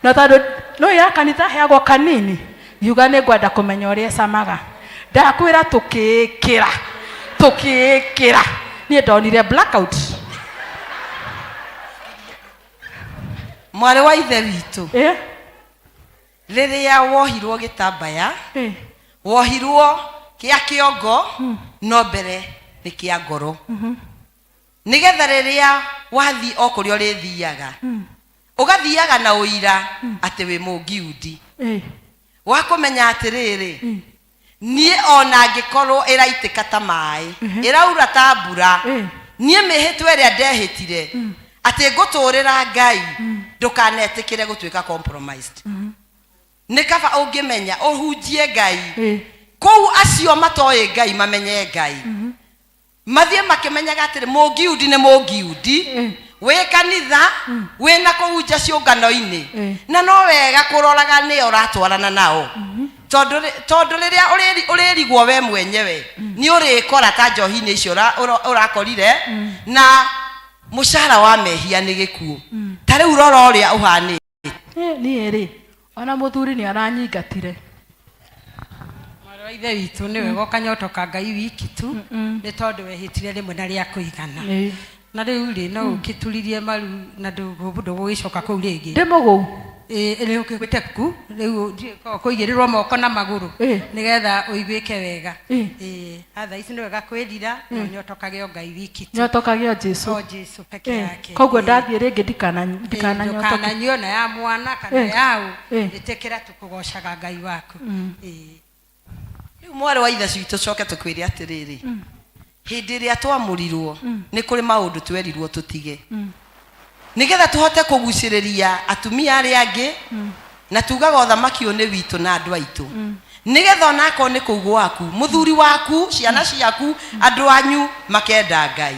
na tondũ no ya kanitha heagwo kanini ngiuga nĩ ngwenda kũmenya ũrĩa ĩcamaga ndakwĩra tũkĩĩkĩra tũkĩĩkĩra niĩ ndonire blackout mwarĩ wa ithe witũ rĩrĩa wohirwo gĩtambaya wohirwo kĩa kĩongo no mbere nĩ kĩa ngoro nĩgetha rĩrĩa wathiĩ o kũrĩa ũrĩthiaga ũgathiaga na ũira atĩ wĩ mũngiundi wa kũmenya atĩrĩrĩ niĩ ona angĩkorwo ĩraitĩka ta maĩ ĩraura ta mbura niĩ mĩhĩtwa ĩrĩa ndehĩtire atĩ ngũtũrĩra ngai ndũkanetĩkĩre gũtuĩka compromised nĩ kaba ũngĩmenya ũhunjie ngai kũu acio matoĩ ngai mamenye ngai mathiĩ makĩmenyaga atĩrĩ mũngiundi nĩ mũngiundi wĩ kanitha wĩna kũhunja ciũngano-inĩ na no wega kũroraga nĩo ũratwarana nao tondũ tondũ rĩrĩa ũrĩrigwo we mwenyewe nĩ ũrĩkora ta njohi-inĩ icio ũrakorire na mũcara wa mehia nĩ gĩkuũ ta rĩu rora ũrĩa ũhanĩte niĩ rĩ ona mũthuri nĩ aranyingatire mwarĩ wa ithe witũ nĩ wega ũkanyotoka ngai wiki tu nĩ tondũ wehĩtire rĩmwe na rĩa kũigana Ĩĩ. na rĩu rĩ no ũkĩturirie maru na ndũgũgĩcoka kũu rĩngĩ ndĩ mũgũu ĩĩ ũkĩgwĩte ku rĩu kũigĩrĩrwo moko na magũrũ nĩgetha ũiguĩke wega ĩĩ atha ici nĩ wega kwĩrira na ũnyotokage o ngai wiki tu nyotokage o Jesu o Jesu peke yake koguo Ĩĩ. ndathiĩ rĩngĩ ndikananyotoke ndũkananyue ona ya mwana kana Ĩĩ. yaũ Ĩĩ. ĩtĩkĩra tũkũgocaga ngai waku Ĩĩ. rĩu mwarĩ wa ithe witũ coke tũkwĩre atĩrĩrĩ hĩndĩ ĩrĩa twamũrirwo nĩ kũrĩ maũndũ twerirwo tũtige nĩgetha tũhote kũgucĩrĩria atumia arĩa angĩ na tugaga ũthamaki ũyũ nĩ witũ na andũ aitũ nĩgetha onakorwo nĩ kũu gwaku mũthuri waku ciana ciaku andũ anyu makenda ngai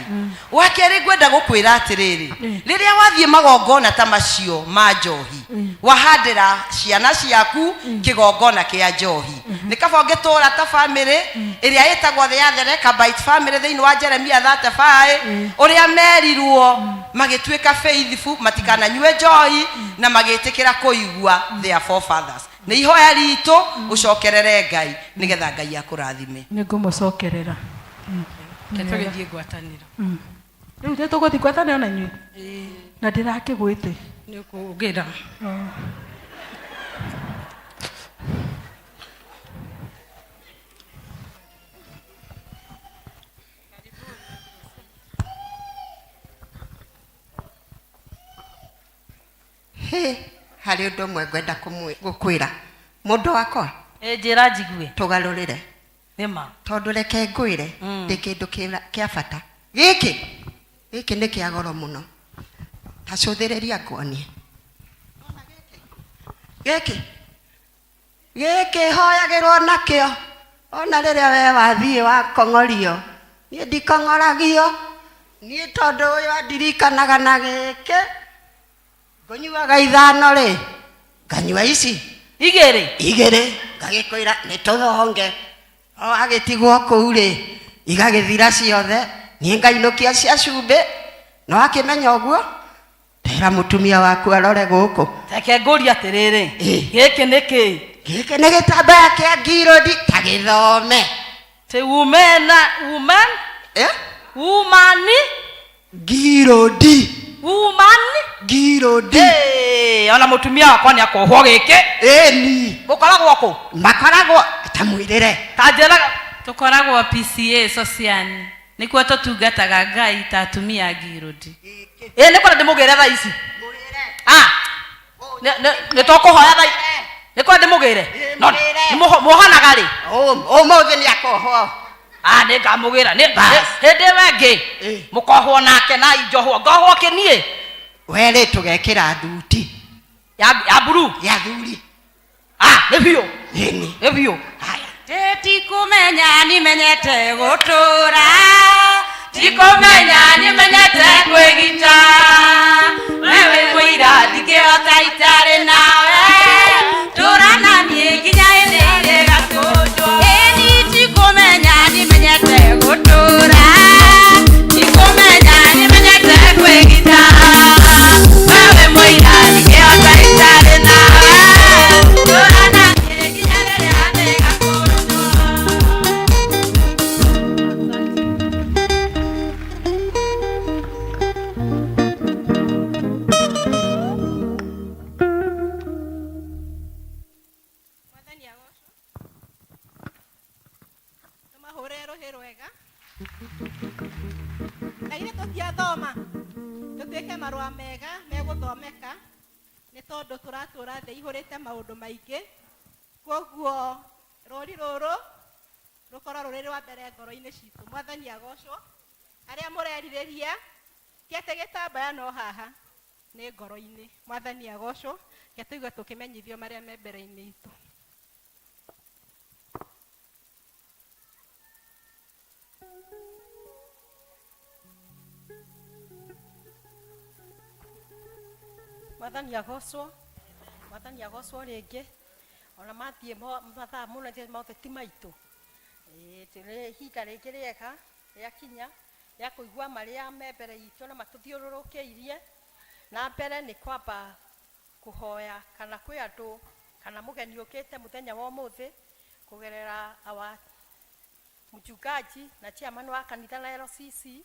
wa kerĩ ngwenda gũkwĩra atĩrĩrĩ rĩrĩa wathiĩ magongona ta macio ma njohi wahandĩra ciana ciaku kĩgongona kĩa njohi nĩ kaba ũngĩtũra ta bamĩrĩ ĩrĩa ĩtagwo the ya the Rechabite family thĩinĩ wa Jeremia 35 ũrĩa merirwo magĩtuĩka faithful matikananyue njohi na magĩtĩkĩra kũigua their forefathers nĩ ihoya ritũ ũcokerere ngai nĩgetha ngai akũrathime nĩ ngũmũcokerera Reke tũgĩthiĩ ngwatanĩro rĩu nĩ tũgũthiĩ ngwatanĩro na inyuĩ na ndĩrakĩgwĩte nĩ ũkũngĩra Hĩ, harĩ ũndũ ũmwe ngwenda gũkwĩra mũndũ wakwa. Ĩ, njĩra njigue. Tũgarũrĩre. Nĩma. Tondũ reke ngwĩre, ndĩ kĩndũ kĩa bata gĩkĩ. Gĩkĩ nĩ kĩa goro mũno. Ta cũthĩrĩria nguonie. Gĩkĩ gĩkĩ hoyagĩrwo nakĩo ona rĩrĩa we wathiĩ wakong'orio. Niĩ ndikong'oragio niĩ, tondũ ũyũ andirikanaga na gĩkĩ. Ngũnyuaga ithano rĩ, nganyua ici igĩrĩ. Igĩrĩ ngagĩkwĩra nĩ tũthonge. O agĩtigwo kũu rĩ, igagĩthira ciothe. Niĩ ngainũkia cia cumbĩ. No akĩmenya ũguo, tera mũtumia waku arore gũkũ. Reke ngũrie atĩrĩrĩ, gĩkĩ nĩ kĩ? Gĩkĩ nĩ gĩtambaya kĩa ngirũndi. Ta gĩthome. Ti women, woman? Eh? Woman? Ngirũndi. Woman? Ngirũndi. Ĩĩ, ona mũtumia wakwa nĩ akohwo gĩkĩ. Ĩni. Mũkoragwo kũ? Makoragwo, ta mwĩrĩre. Ta njĩraga. Tũkoragwo PCA Sociani, nĩkuo tũtungataga Ngai ta atumia a ngirũndi. Ĩ, nĩ kwenda ndĩmũgĩre thaa ici. Ah, nĩ tũkũhoya thaa nĩ kwenda ndĩmũgĩre. No, nĩ muohanaga rĩ? Ũmũthĩ nĩ akohwo. Ah, nĩ ngamũgĩra. Nĩ Bas. hĩndĩ ĩyo ĩngĩ mũkohwo nake na injohwo. Ngohwo kĩniĩ? We rĩ, tũgekĩra thuti. Ya blue? Ya thuri. Ah, nĩ biũ. Ĩni. Nĩ biũ. Tikumenya nimenyete gũtũra, tikumenya nimenyete kwĩgita. Wewe mũira ndingĩhota itarĩ nawe, tũra na niĩ nginya hĩndĩ ĩrĩa ĩgakũnjwo. Ĩni tikumenya nimenyete gũtũra, tikumenya nimenyete kwĩgita. Wewe mũira ndingĩhota itarĩ nawe, tũra na niĩ nginya rĩrĩa ĩgakũnjwo. Mwathani agocwo. Tũmahũre rũhĩ rwega. Na ithuĩ tũtiathoma, tũtuĩke marũa mega megũthomeka, nĩ tondũ tũratũra thĩ ihũrĩte maũndũ maingĩ. Koguo rũri rũrũ rũkorwo rũrĩ rwa mbere ngoro-inĩ citũ. Mwathani agocwo. Arĩa mũrerirĩria ti atĩ gĩtambaya no haha, nĩ ngoro-inĩ. Mwathani agocwo. Reke tũigue tũkĩmenyithio marĩa me mbere-inĩ itũ. Mwathani agocwo. Mwathani agocwo rĩngĩ. Ona mathiĩ mathaa mũno ithuĩ mothe ti maitũ. Ĩĩ, tũrĩ ihinda rĩngĩ rĩega rĩakinya rĩa kũigua marĩa me mbere itũ na matũthiũrũrũkĩirie. Na mbere nĩ kwamba kũhoya kana kwĩ andũ kana mũgeni ũkĩte mũthenya wa ũmũthĩ kũgerera our mchungaji na chairman wa kanitha na LCC.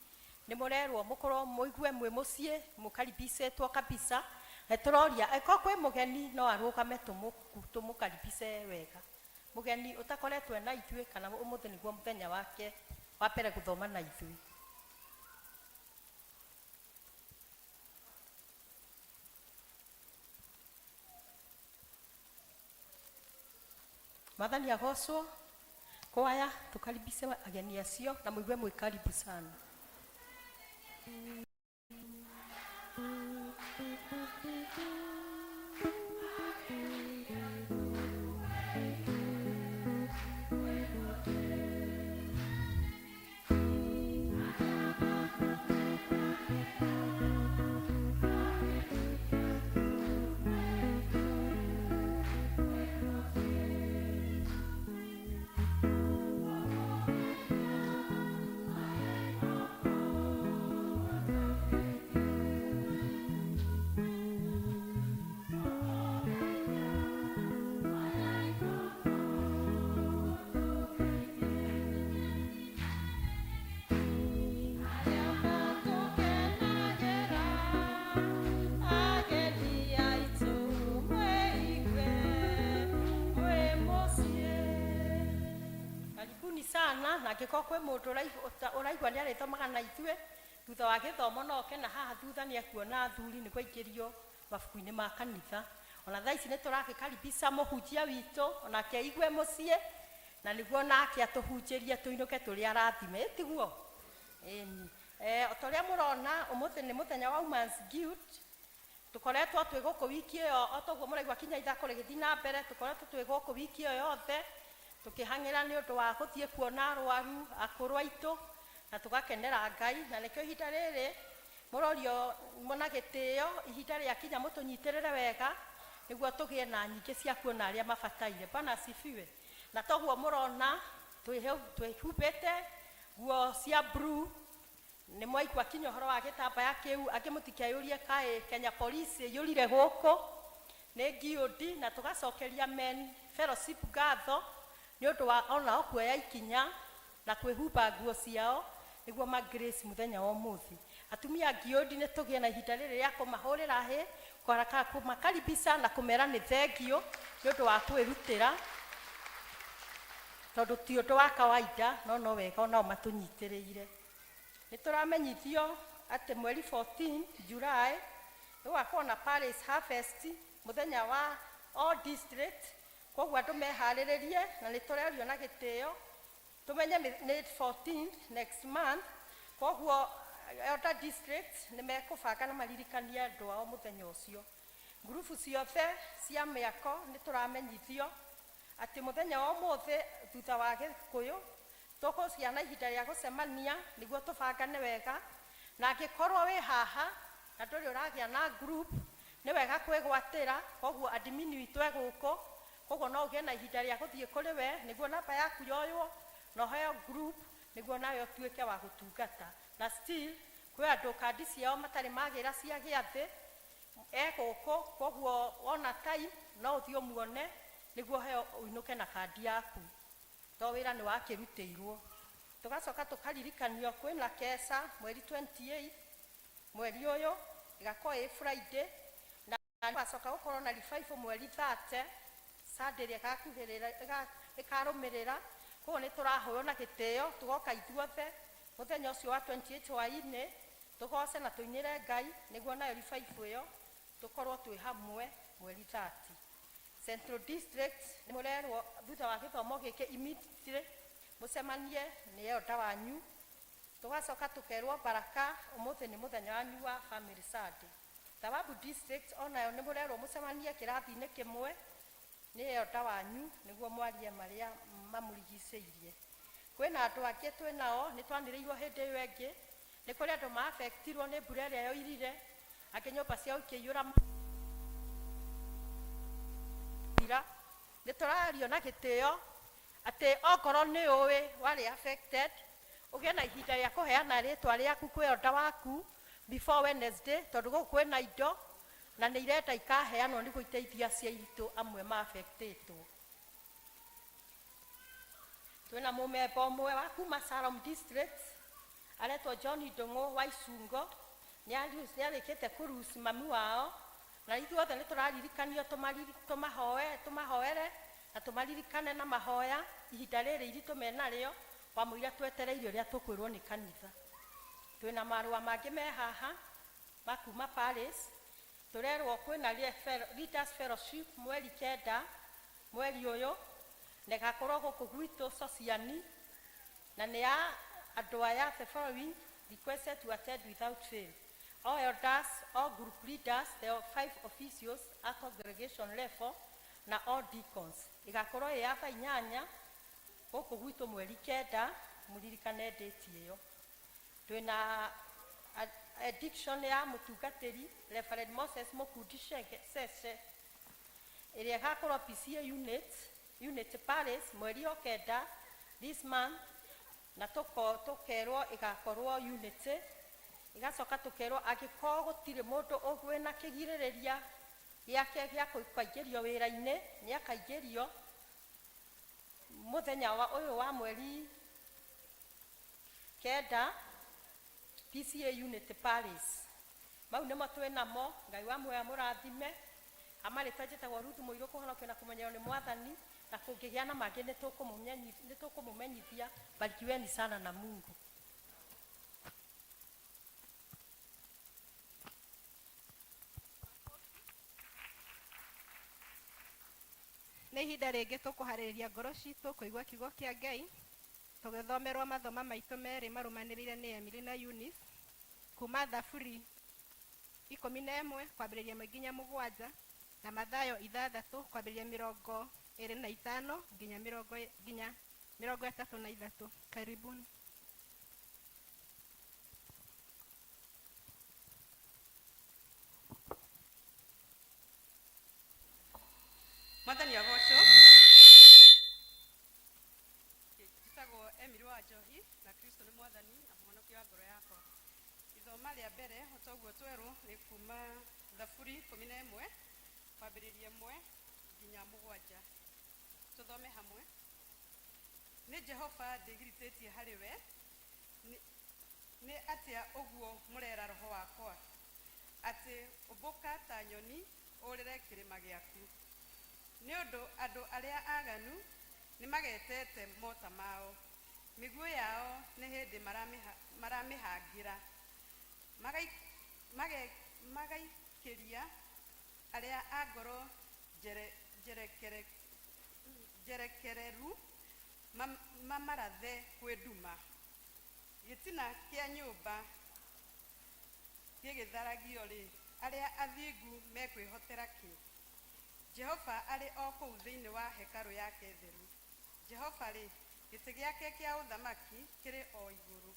Nĩ mũrerwo mũkorwo mũigue mwĩ mũciĩ, mũkaribicĩtwo kabisa. Na tũroria angĩkorwo kwĩ mũgeni no arũgame tũmũkaribice wega. Mũgeni ũtakoretwo na ithuĩ kana ũmũthĩ nĩguo mũthenya wake wa mbere gũthoma na ithuĩ. Mwathani agocwo. Kwaya tũkaribice ageni acio na mũigue mwĩ karibu sana. Karibuni sana. Na angĩkorwo kwĩ mũndũ ũraigua nĩ arĩthomaga na ithuĩ thutha wa gĩthomo no oke na haha thutha nĩ ekuona athuri nĩguo aingĩrio Mabuku-inĩ ma kanitha. Ona thaa ici nĩ tũragĩkaribisha mũhunjia witũ onake aigue mũciĩ na nĩguo nake atũhunjĩrie tũinũke tũrĩ arathime, ĩ tiguo? Ĩni. O ta ũrĩa mũrona ũmũthĩ nĩ mũthenya wa Women's Guild. Tũkoretwo twĩ gũkũ wiki ĩyo o ta ũguo mũraigua kinya ithako rĩgĩthiĩ na mbere, tũkoretwo twĩ gũkũ wiki ĩyo yothe tũkĩhang'ĩra nĩ ũndũ wa gũthiĩ kuona arwaru akũrũ aitũ na tũgakenera Ngai, na nĩkĩo ihinda rĩrĩ mũrorio na gĩtĩo, ihinda rĩakinya mũtũnyitĩrĩre wega nĩguo tũgĩe na nyingĩ cia kuona arĩa mabataire. Bwana asifiwe. Na toguo mũrona twĩhumbĩte nguo cia blue, nĩ mwaigua kinya ũhoro wa gĩtambaya kĩu, angĩ mũtikeyũrie kaĩ Kenya Police ĩiyũrire gũkũ, nĩ guild, na tũgacokeria Men Fellowship ngatho nĩ ũndũ wa onao kuoya ikinya na kwĩhumba nguo ciao nĩguo ma grace mũthenya wa ũmũthĩ. Atumia a guild nĩ tũgĩe na ihinda rĩrĩ rĩa kũmahũrĩra hĩ, kũmakaribisha na kũmera nĩ thengiũ nĩ ũndũ wa kwĩrutĩra, tondũ ti ũndũ wa kawaida, no no wega onao matũnyitĩrĩire. Nĩ tũramenyithio atĩ mweri 14 July nĩ gũgakorwo na Parish Harvest mũthenya wa all district, koguo andũ meharĩrĩrie na nĩ tũrerio na gĩtĩo tũmenye nĩ 14 next month, koguo elder district nĩ mekũbanga na maririkanie andũ ao mũthenya ũcio. Ngurubu ciothe cia mĩako nĩ tũramenyithio atĩ mũthenya wa ũmũthĩ thutha wa Gĩkũyũ tũkũgĩa na ihinda rĩa gũcemania nĩguo tũbangane wega, na angĩkorwo wĩ haha na ndũrĩ ũragĩa na group nĩ wega kwĩgwatĩra, koguo admin witũ e gũkũ, koguo no ũgĩe na ihinda rĩa gũthiĩ kũrĩ we nĩguo namba yaku yoywo na ũheo group nĩguo nawe ũtuĩke wa gũtungata. Na still kwĩ andũ kandi ciao matarĩ magĩra cia gĩathĩ e gũkũ, koguo wona time no ũthiĩ ũmuone nĩguo ũheo ũinũke na kandi yaku, to wĩra nĩ wakĩrutĩirwo. Tũgacoka tũkaririkanio kwĩna keca mweri 28 mweri ũyũ, ĩgakorwo ĩ Friday, na tũgacoka gũkorwo na revival mweri 30 Sunday ĩrĩa ĩgakuhĩrĩra ĩkarũmĩrĩra. Koguo nĩ tũrahoywo na gĩtĩo tũgoka ithuothe mũthenya ũcio wa 28 hwaĩ-inĩ tũgoce na tũinĩre Ngai nĩguo nayo revival ĩyo tũkorwo twĩ hamwe mweri 30. Central District nĩ mũrerwo thutha wa gĩthomo gĩkĩ immediately mũcemanie nĩ elder wanyu. Tũgacoka tũkerwo Baraka ũmũthĩ nĩ mũthenya wanyu wa Family Sunday. Thawabu District onayo nĩ mũrerwo mũcemanie kĩrathi-inĩ kĩmwe nĩ elder wanyu nĩguo mwarie marĩa mamũrigicĩirie. Kwĩna andũ angĩ twĩnao nĩ twanĩrĩirwo hĩndĩ ĩyo ĩngĩ, nĩ kũrĩ andũ ma-affectirwo nĩ mbura ĩrĩa yoirire, angĩ nyũmba ciao ikĩiyũra ira. Nĩ tũrario na gĩtĩo atĩ okorwo nĩ ũĩ warĩ affected, ũgĩe na ihinda rĩa kũheana rĩtwa rĩaku kwĩ elder waku before Wednesday, tondũ gũkũ kwĩna indo na nĩ irenda ikaheanwo nĩguo iteithie aciari aitũ amwe ma-affectĩtwo. Twĩna mũmemba ũmwe wa kuma Salem District aretwo John Ndung'u wa Icungo, nĩ arĩkĩte kũruci mami wao, na ithuothe nĩ tũraririkanio tũmahoere na tũmaririkane na mahoya ihinda rĩrĩ iritũ menarĩo, wamũira twetereire ũrĩa tũkwĩrwo nĩ kanitha. Twĩna marũa mangĩ me haha ma kuma Paris, tũrerwo kwĩna Leaders Fellowship mweri 9 mweri ũyũ, na ĩgakorwo gũkũ gwitũ Sociani, na nĩ ya andũ aya the following requested to attend without fail: all elders, all group leaders, the 5 officials at congregation level na all deacons. Ĩgakorwo ĩ ya thaa 8 gũkũ gwitũ mweri 9, mũririkane date ĩyo. Twĩna addiction ya mũtungatĩri Reverend Moses Mũkundi Cece ĩrĩa ĩgakorwo PCA unit Paris mweri o 9 this month, na tũkerwo ĩgakorwo unit. Ĩgacoka tũkerwo angĩkorwo gũtirĩ mũndũ wĩna kĩgirĩrĩria gĩake gĩa kũingĩrio wĩra-inĩ, nĩ akaingĩrio mũthenya wa ũyũ wa mweri 9 PCA unit Paris. Mau nĩmo twĩnamo. Ngai wa muoyo amũrathime. Amarĩtwa njĩtagwo Ruth Mũirũ, kũhonokio na kũmenyerwo nĩ Mwathani, na kũngĩgĩa na mangĩ nĩ tũkũmũmenyithia. Barikiweni sana na Mungu. Nĩ ihinda rĩngĩ tũkũharĩrĩria ngoro citũ kũigua kiugo kĩa Ngai, tũgĩthomerwo mathoma maitũ merĩ marũmanĩrĩire nĩ Emily na Eunice, kuma Thaburi 11 kwambĩrĩria ĩmwe nginya mũgwanja, na Mathayo 6 kwambĩrĩria 25 nginya nginya 33. Karibuni. Mwathani agocwo. Njĩtagwo Emily wa Njohi na Kristo nĩ mwathani na mũhonokia wa ngoro yakwa. Ithoma rĩa mbere o ta ũguo twerwo nĩ kuma Thaburi 11 kwambĩrĩria 1 nginya 7. Tũthome hamwe. Nĩ Jehova ndĩgiritĩtie harĩ we, nĩ atĩa ũguo mũrera roho wakwa, atĩ ũmbũka ta nyoni ũrĩre kĩrĩma gĩaku? Nĩ ũndũ andũ arĩa aganu nĩmagetete mota mao, mĩguĩ yao nĩ hĩndĩ maramĩhangĩra, magaikĩria arĩa a ngoro njerekereru mamarathe kwĩ nduma. Gĩtina kĩa nyũmba gĩgĩtharagio-rĩ, arĩa athingu mekwĩhotera kĩ? Jehova arĩ o kũu thĩinĩ wa hekarũ yake theru; Jehova-rĩ, gĩtĩ gĩake kĩa ũthamaki kĩrĩ o igũrũ.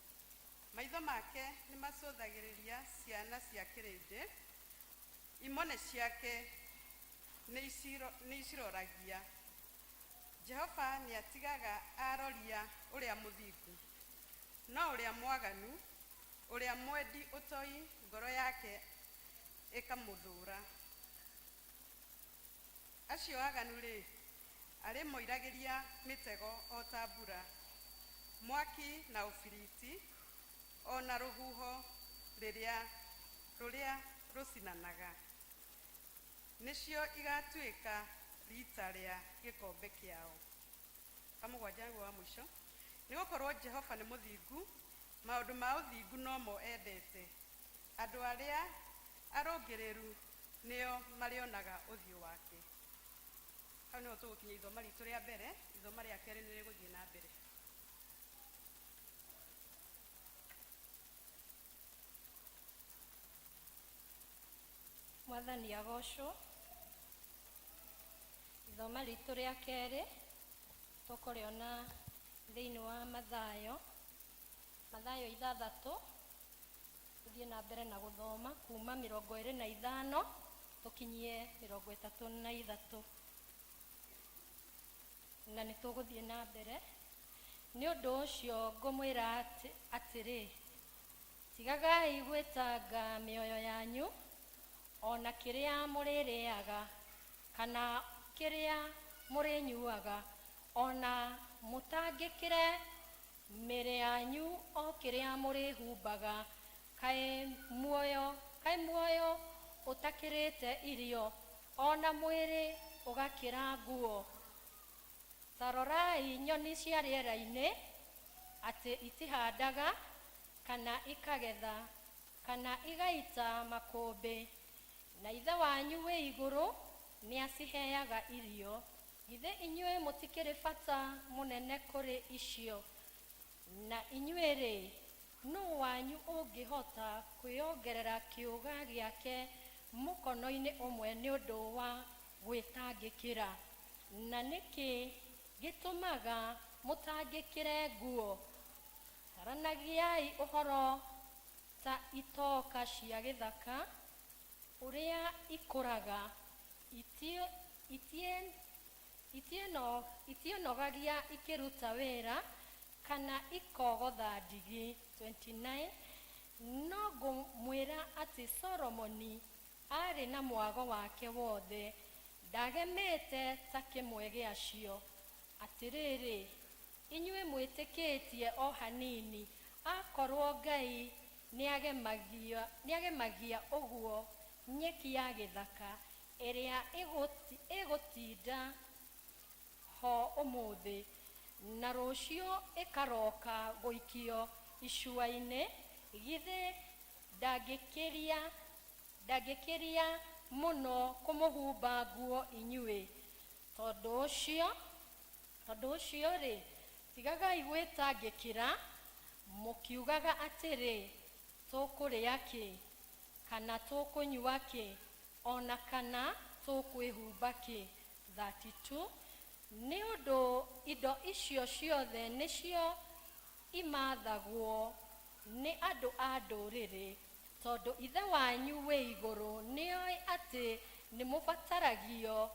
Maitho make nĩmacũthagĩrĩria ciana cia kĩrĩndĩ, imone ciake nĩiciroragia. Jehova nĩatigaga aaroria ũrĩa mũthingu, no ũrĩa mwaganu, ũrĩa mwendi ũtoi ngoro yake ĩkamũthũũra. Acio aganu-rĩ, arĩmoiragĩria mĩtego o ta mbura, mwaki na ũbiriti, o na rũhuho rũrĩa rũcinanaga, nĩcio igatuĩka riita rĩa gĩkombe kĩao. Wa mũgwanja nĩguo wa mũico. Nĩ gũkorũo Jehova nĩ mũthingu, maũndũ ma ũthingu nomo endete, andũ arĩa arũngĩrĩru nĩo marĩonaga ũthiũ wake. Hau nĩho tũgũkinyia ithoma ritũ rĩa mbere, ithoma rĩa kerĩ nĩ rĩgũthiĩ na mbere. Mwathani agocwo. Ithoma ritũ rĩa kerĩ tũkũrĩona thĩinĩ wa Mathayo, Mathayo 6, tũthiĩ na mbere na gũthoma kuma 25 tũkinyie 33, na nĩ tũgũthiĩ na mbere. Nĩ ũndũ ũcio ngũmwĩra atĩrĩ, tigagai gwĩtanga mĩoyo yanyu, o na kĩrĩa mũrĩrĩaga kana kĩrĩa mũrĩnyuaga, o na mũtangĩkĩre mĩĩrĩ yanyu o kĩrĩa mũrĩhumbaga. Kaĩ muoyo, kaĩ muoyo ũtakĩrĩte irio, o na mwĩrĩ ũgakĩra nguo? Ta rorai nyoni cia rĩera-inĩ, atĩ itihandaga, kana ikagetha, kana igaita makũmbĩ, na Ithe wanyu wĩ igũrũ nĩaciheaga irio. Githĩ inyuĩ mũtikĩrĩ bata mũnene kũrĩ icio? Na inyuĩ-rĩ, nũũ wanyu ũngĩhota kwĩongerera kĩũga gĩake mũkono-inĩ ũmwe nĩ ũndũ wa gwĩtangĩkĩra? Na nĩkĩ gĩtũmaga mũtangĩkĩre nguo? Taranagiai ũhoro ta itoka cia gĩthaka, ũrĩa ikũraga, itiĩnogagia ikĩruta wĩra, kana ikogotha ndigi. 29 No ngũmwĩra atĩ Solomoni arĩ na mwago wake wothe ndagemete ta kĩmwe gĩacio. Atĩrĩrĩ, inyuĩ mwĩtĩkĩtie o hanini, akorwo Ngai nĩagemagia ũguo nyeki ya gĩthaka, ĩrĩa ĩgũtinda ho ũmũthĩ, na rũciũ ĩkaroka gũikio icua-inĩ, githĩ ndangĩkĩria mũno kũmũhumba nguo inyuĩ? Tondũ ũcio tondũ ũcio-rĩ, tigagai gwĩtangĩkĩra mũkiugaga atĩrĩ, tũkũrĩa kĩ, kana tũkũnyua kĩ, o na kana tũkwĩhumba kĩ. 32 Nĩ ũndũ indo icio ciothe nĩcio imathagwo nĩ andũ a ndũrĩrĩ, tondũ Ithe wanyu wĩ igũrũ nĩoĩ atĩ nĩmũbataragio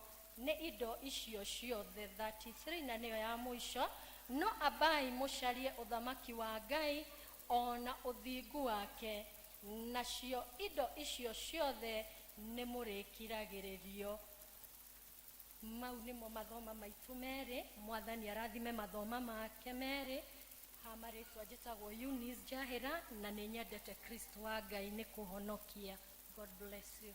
nĩ indo icio ciothe. 33 na nĩyo ya mũico, no ambai mũcarie ũthamaki wa Ngai o na ũthingu wake, nacio indo icio ciothe nĩmũrĩkiragĩrĩrio. Mau nĩmo mathoma maitũ merĩ. Mwathani arathime mathoma make merĩ. Ha marĩtwa njĩtagwo Eunice Njahĩra na nĩ nyendete Kristo wa Ngai nĩ kũhonokia. God bless you.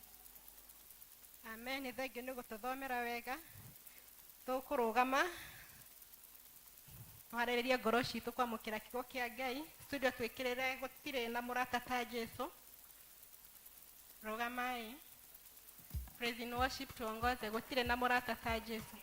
Amen. Thengiũ nĩ gũtũthomera wega. Tũkũrũgama tũharĩrĩrie ngoro citũ kwamũkĩra kiugo kĩa Ngai. Studio twĩkĩrĩre gũtirĩ na mũrata ta Jesu. Rũgamai. Praise in worship tuongoze gũtirĩ na mũrata ta Jesu.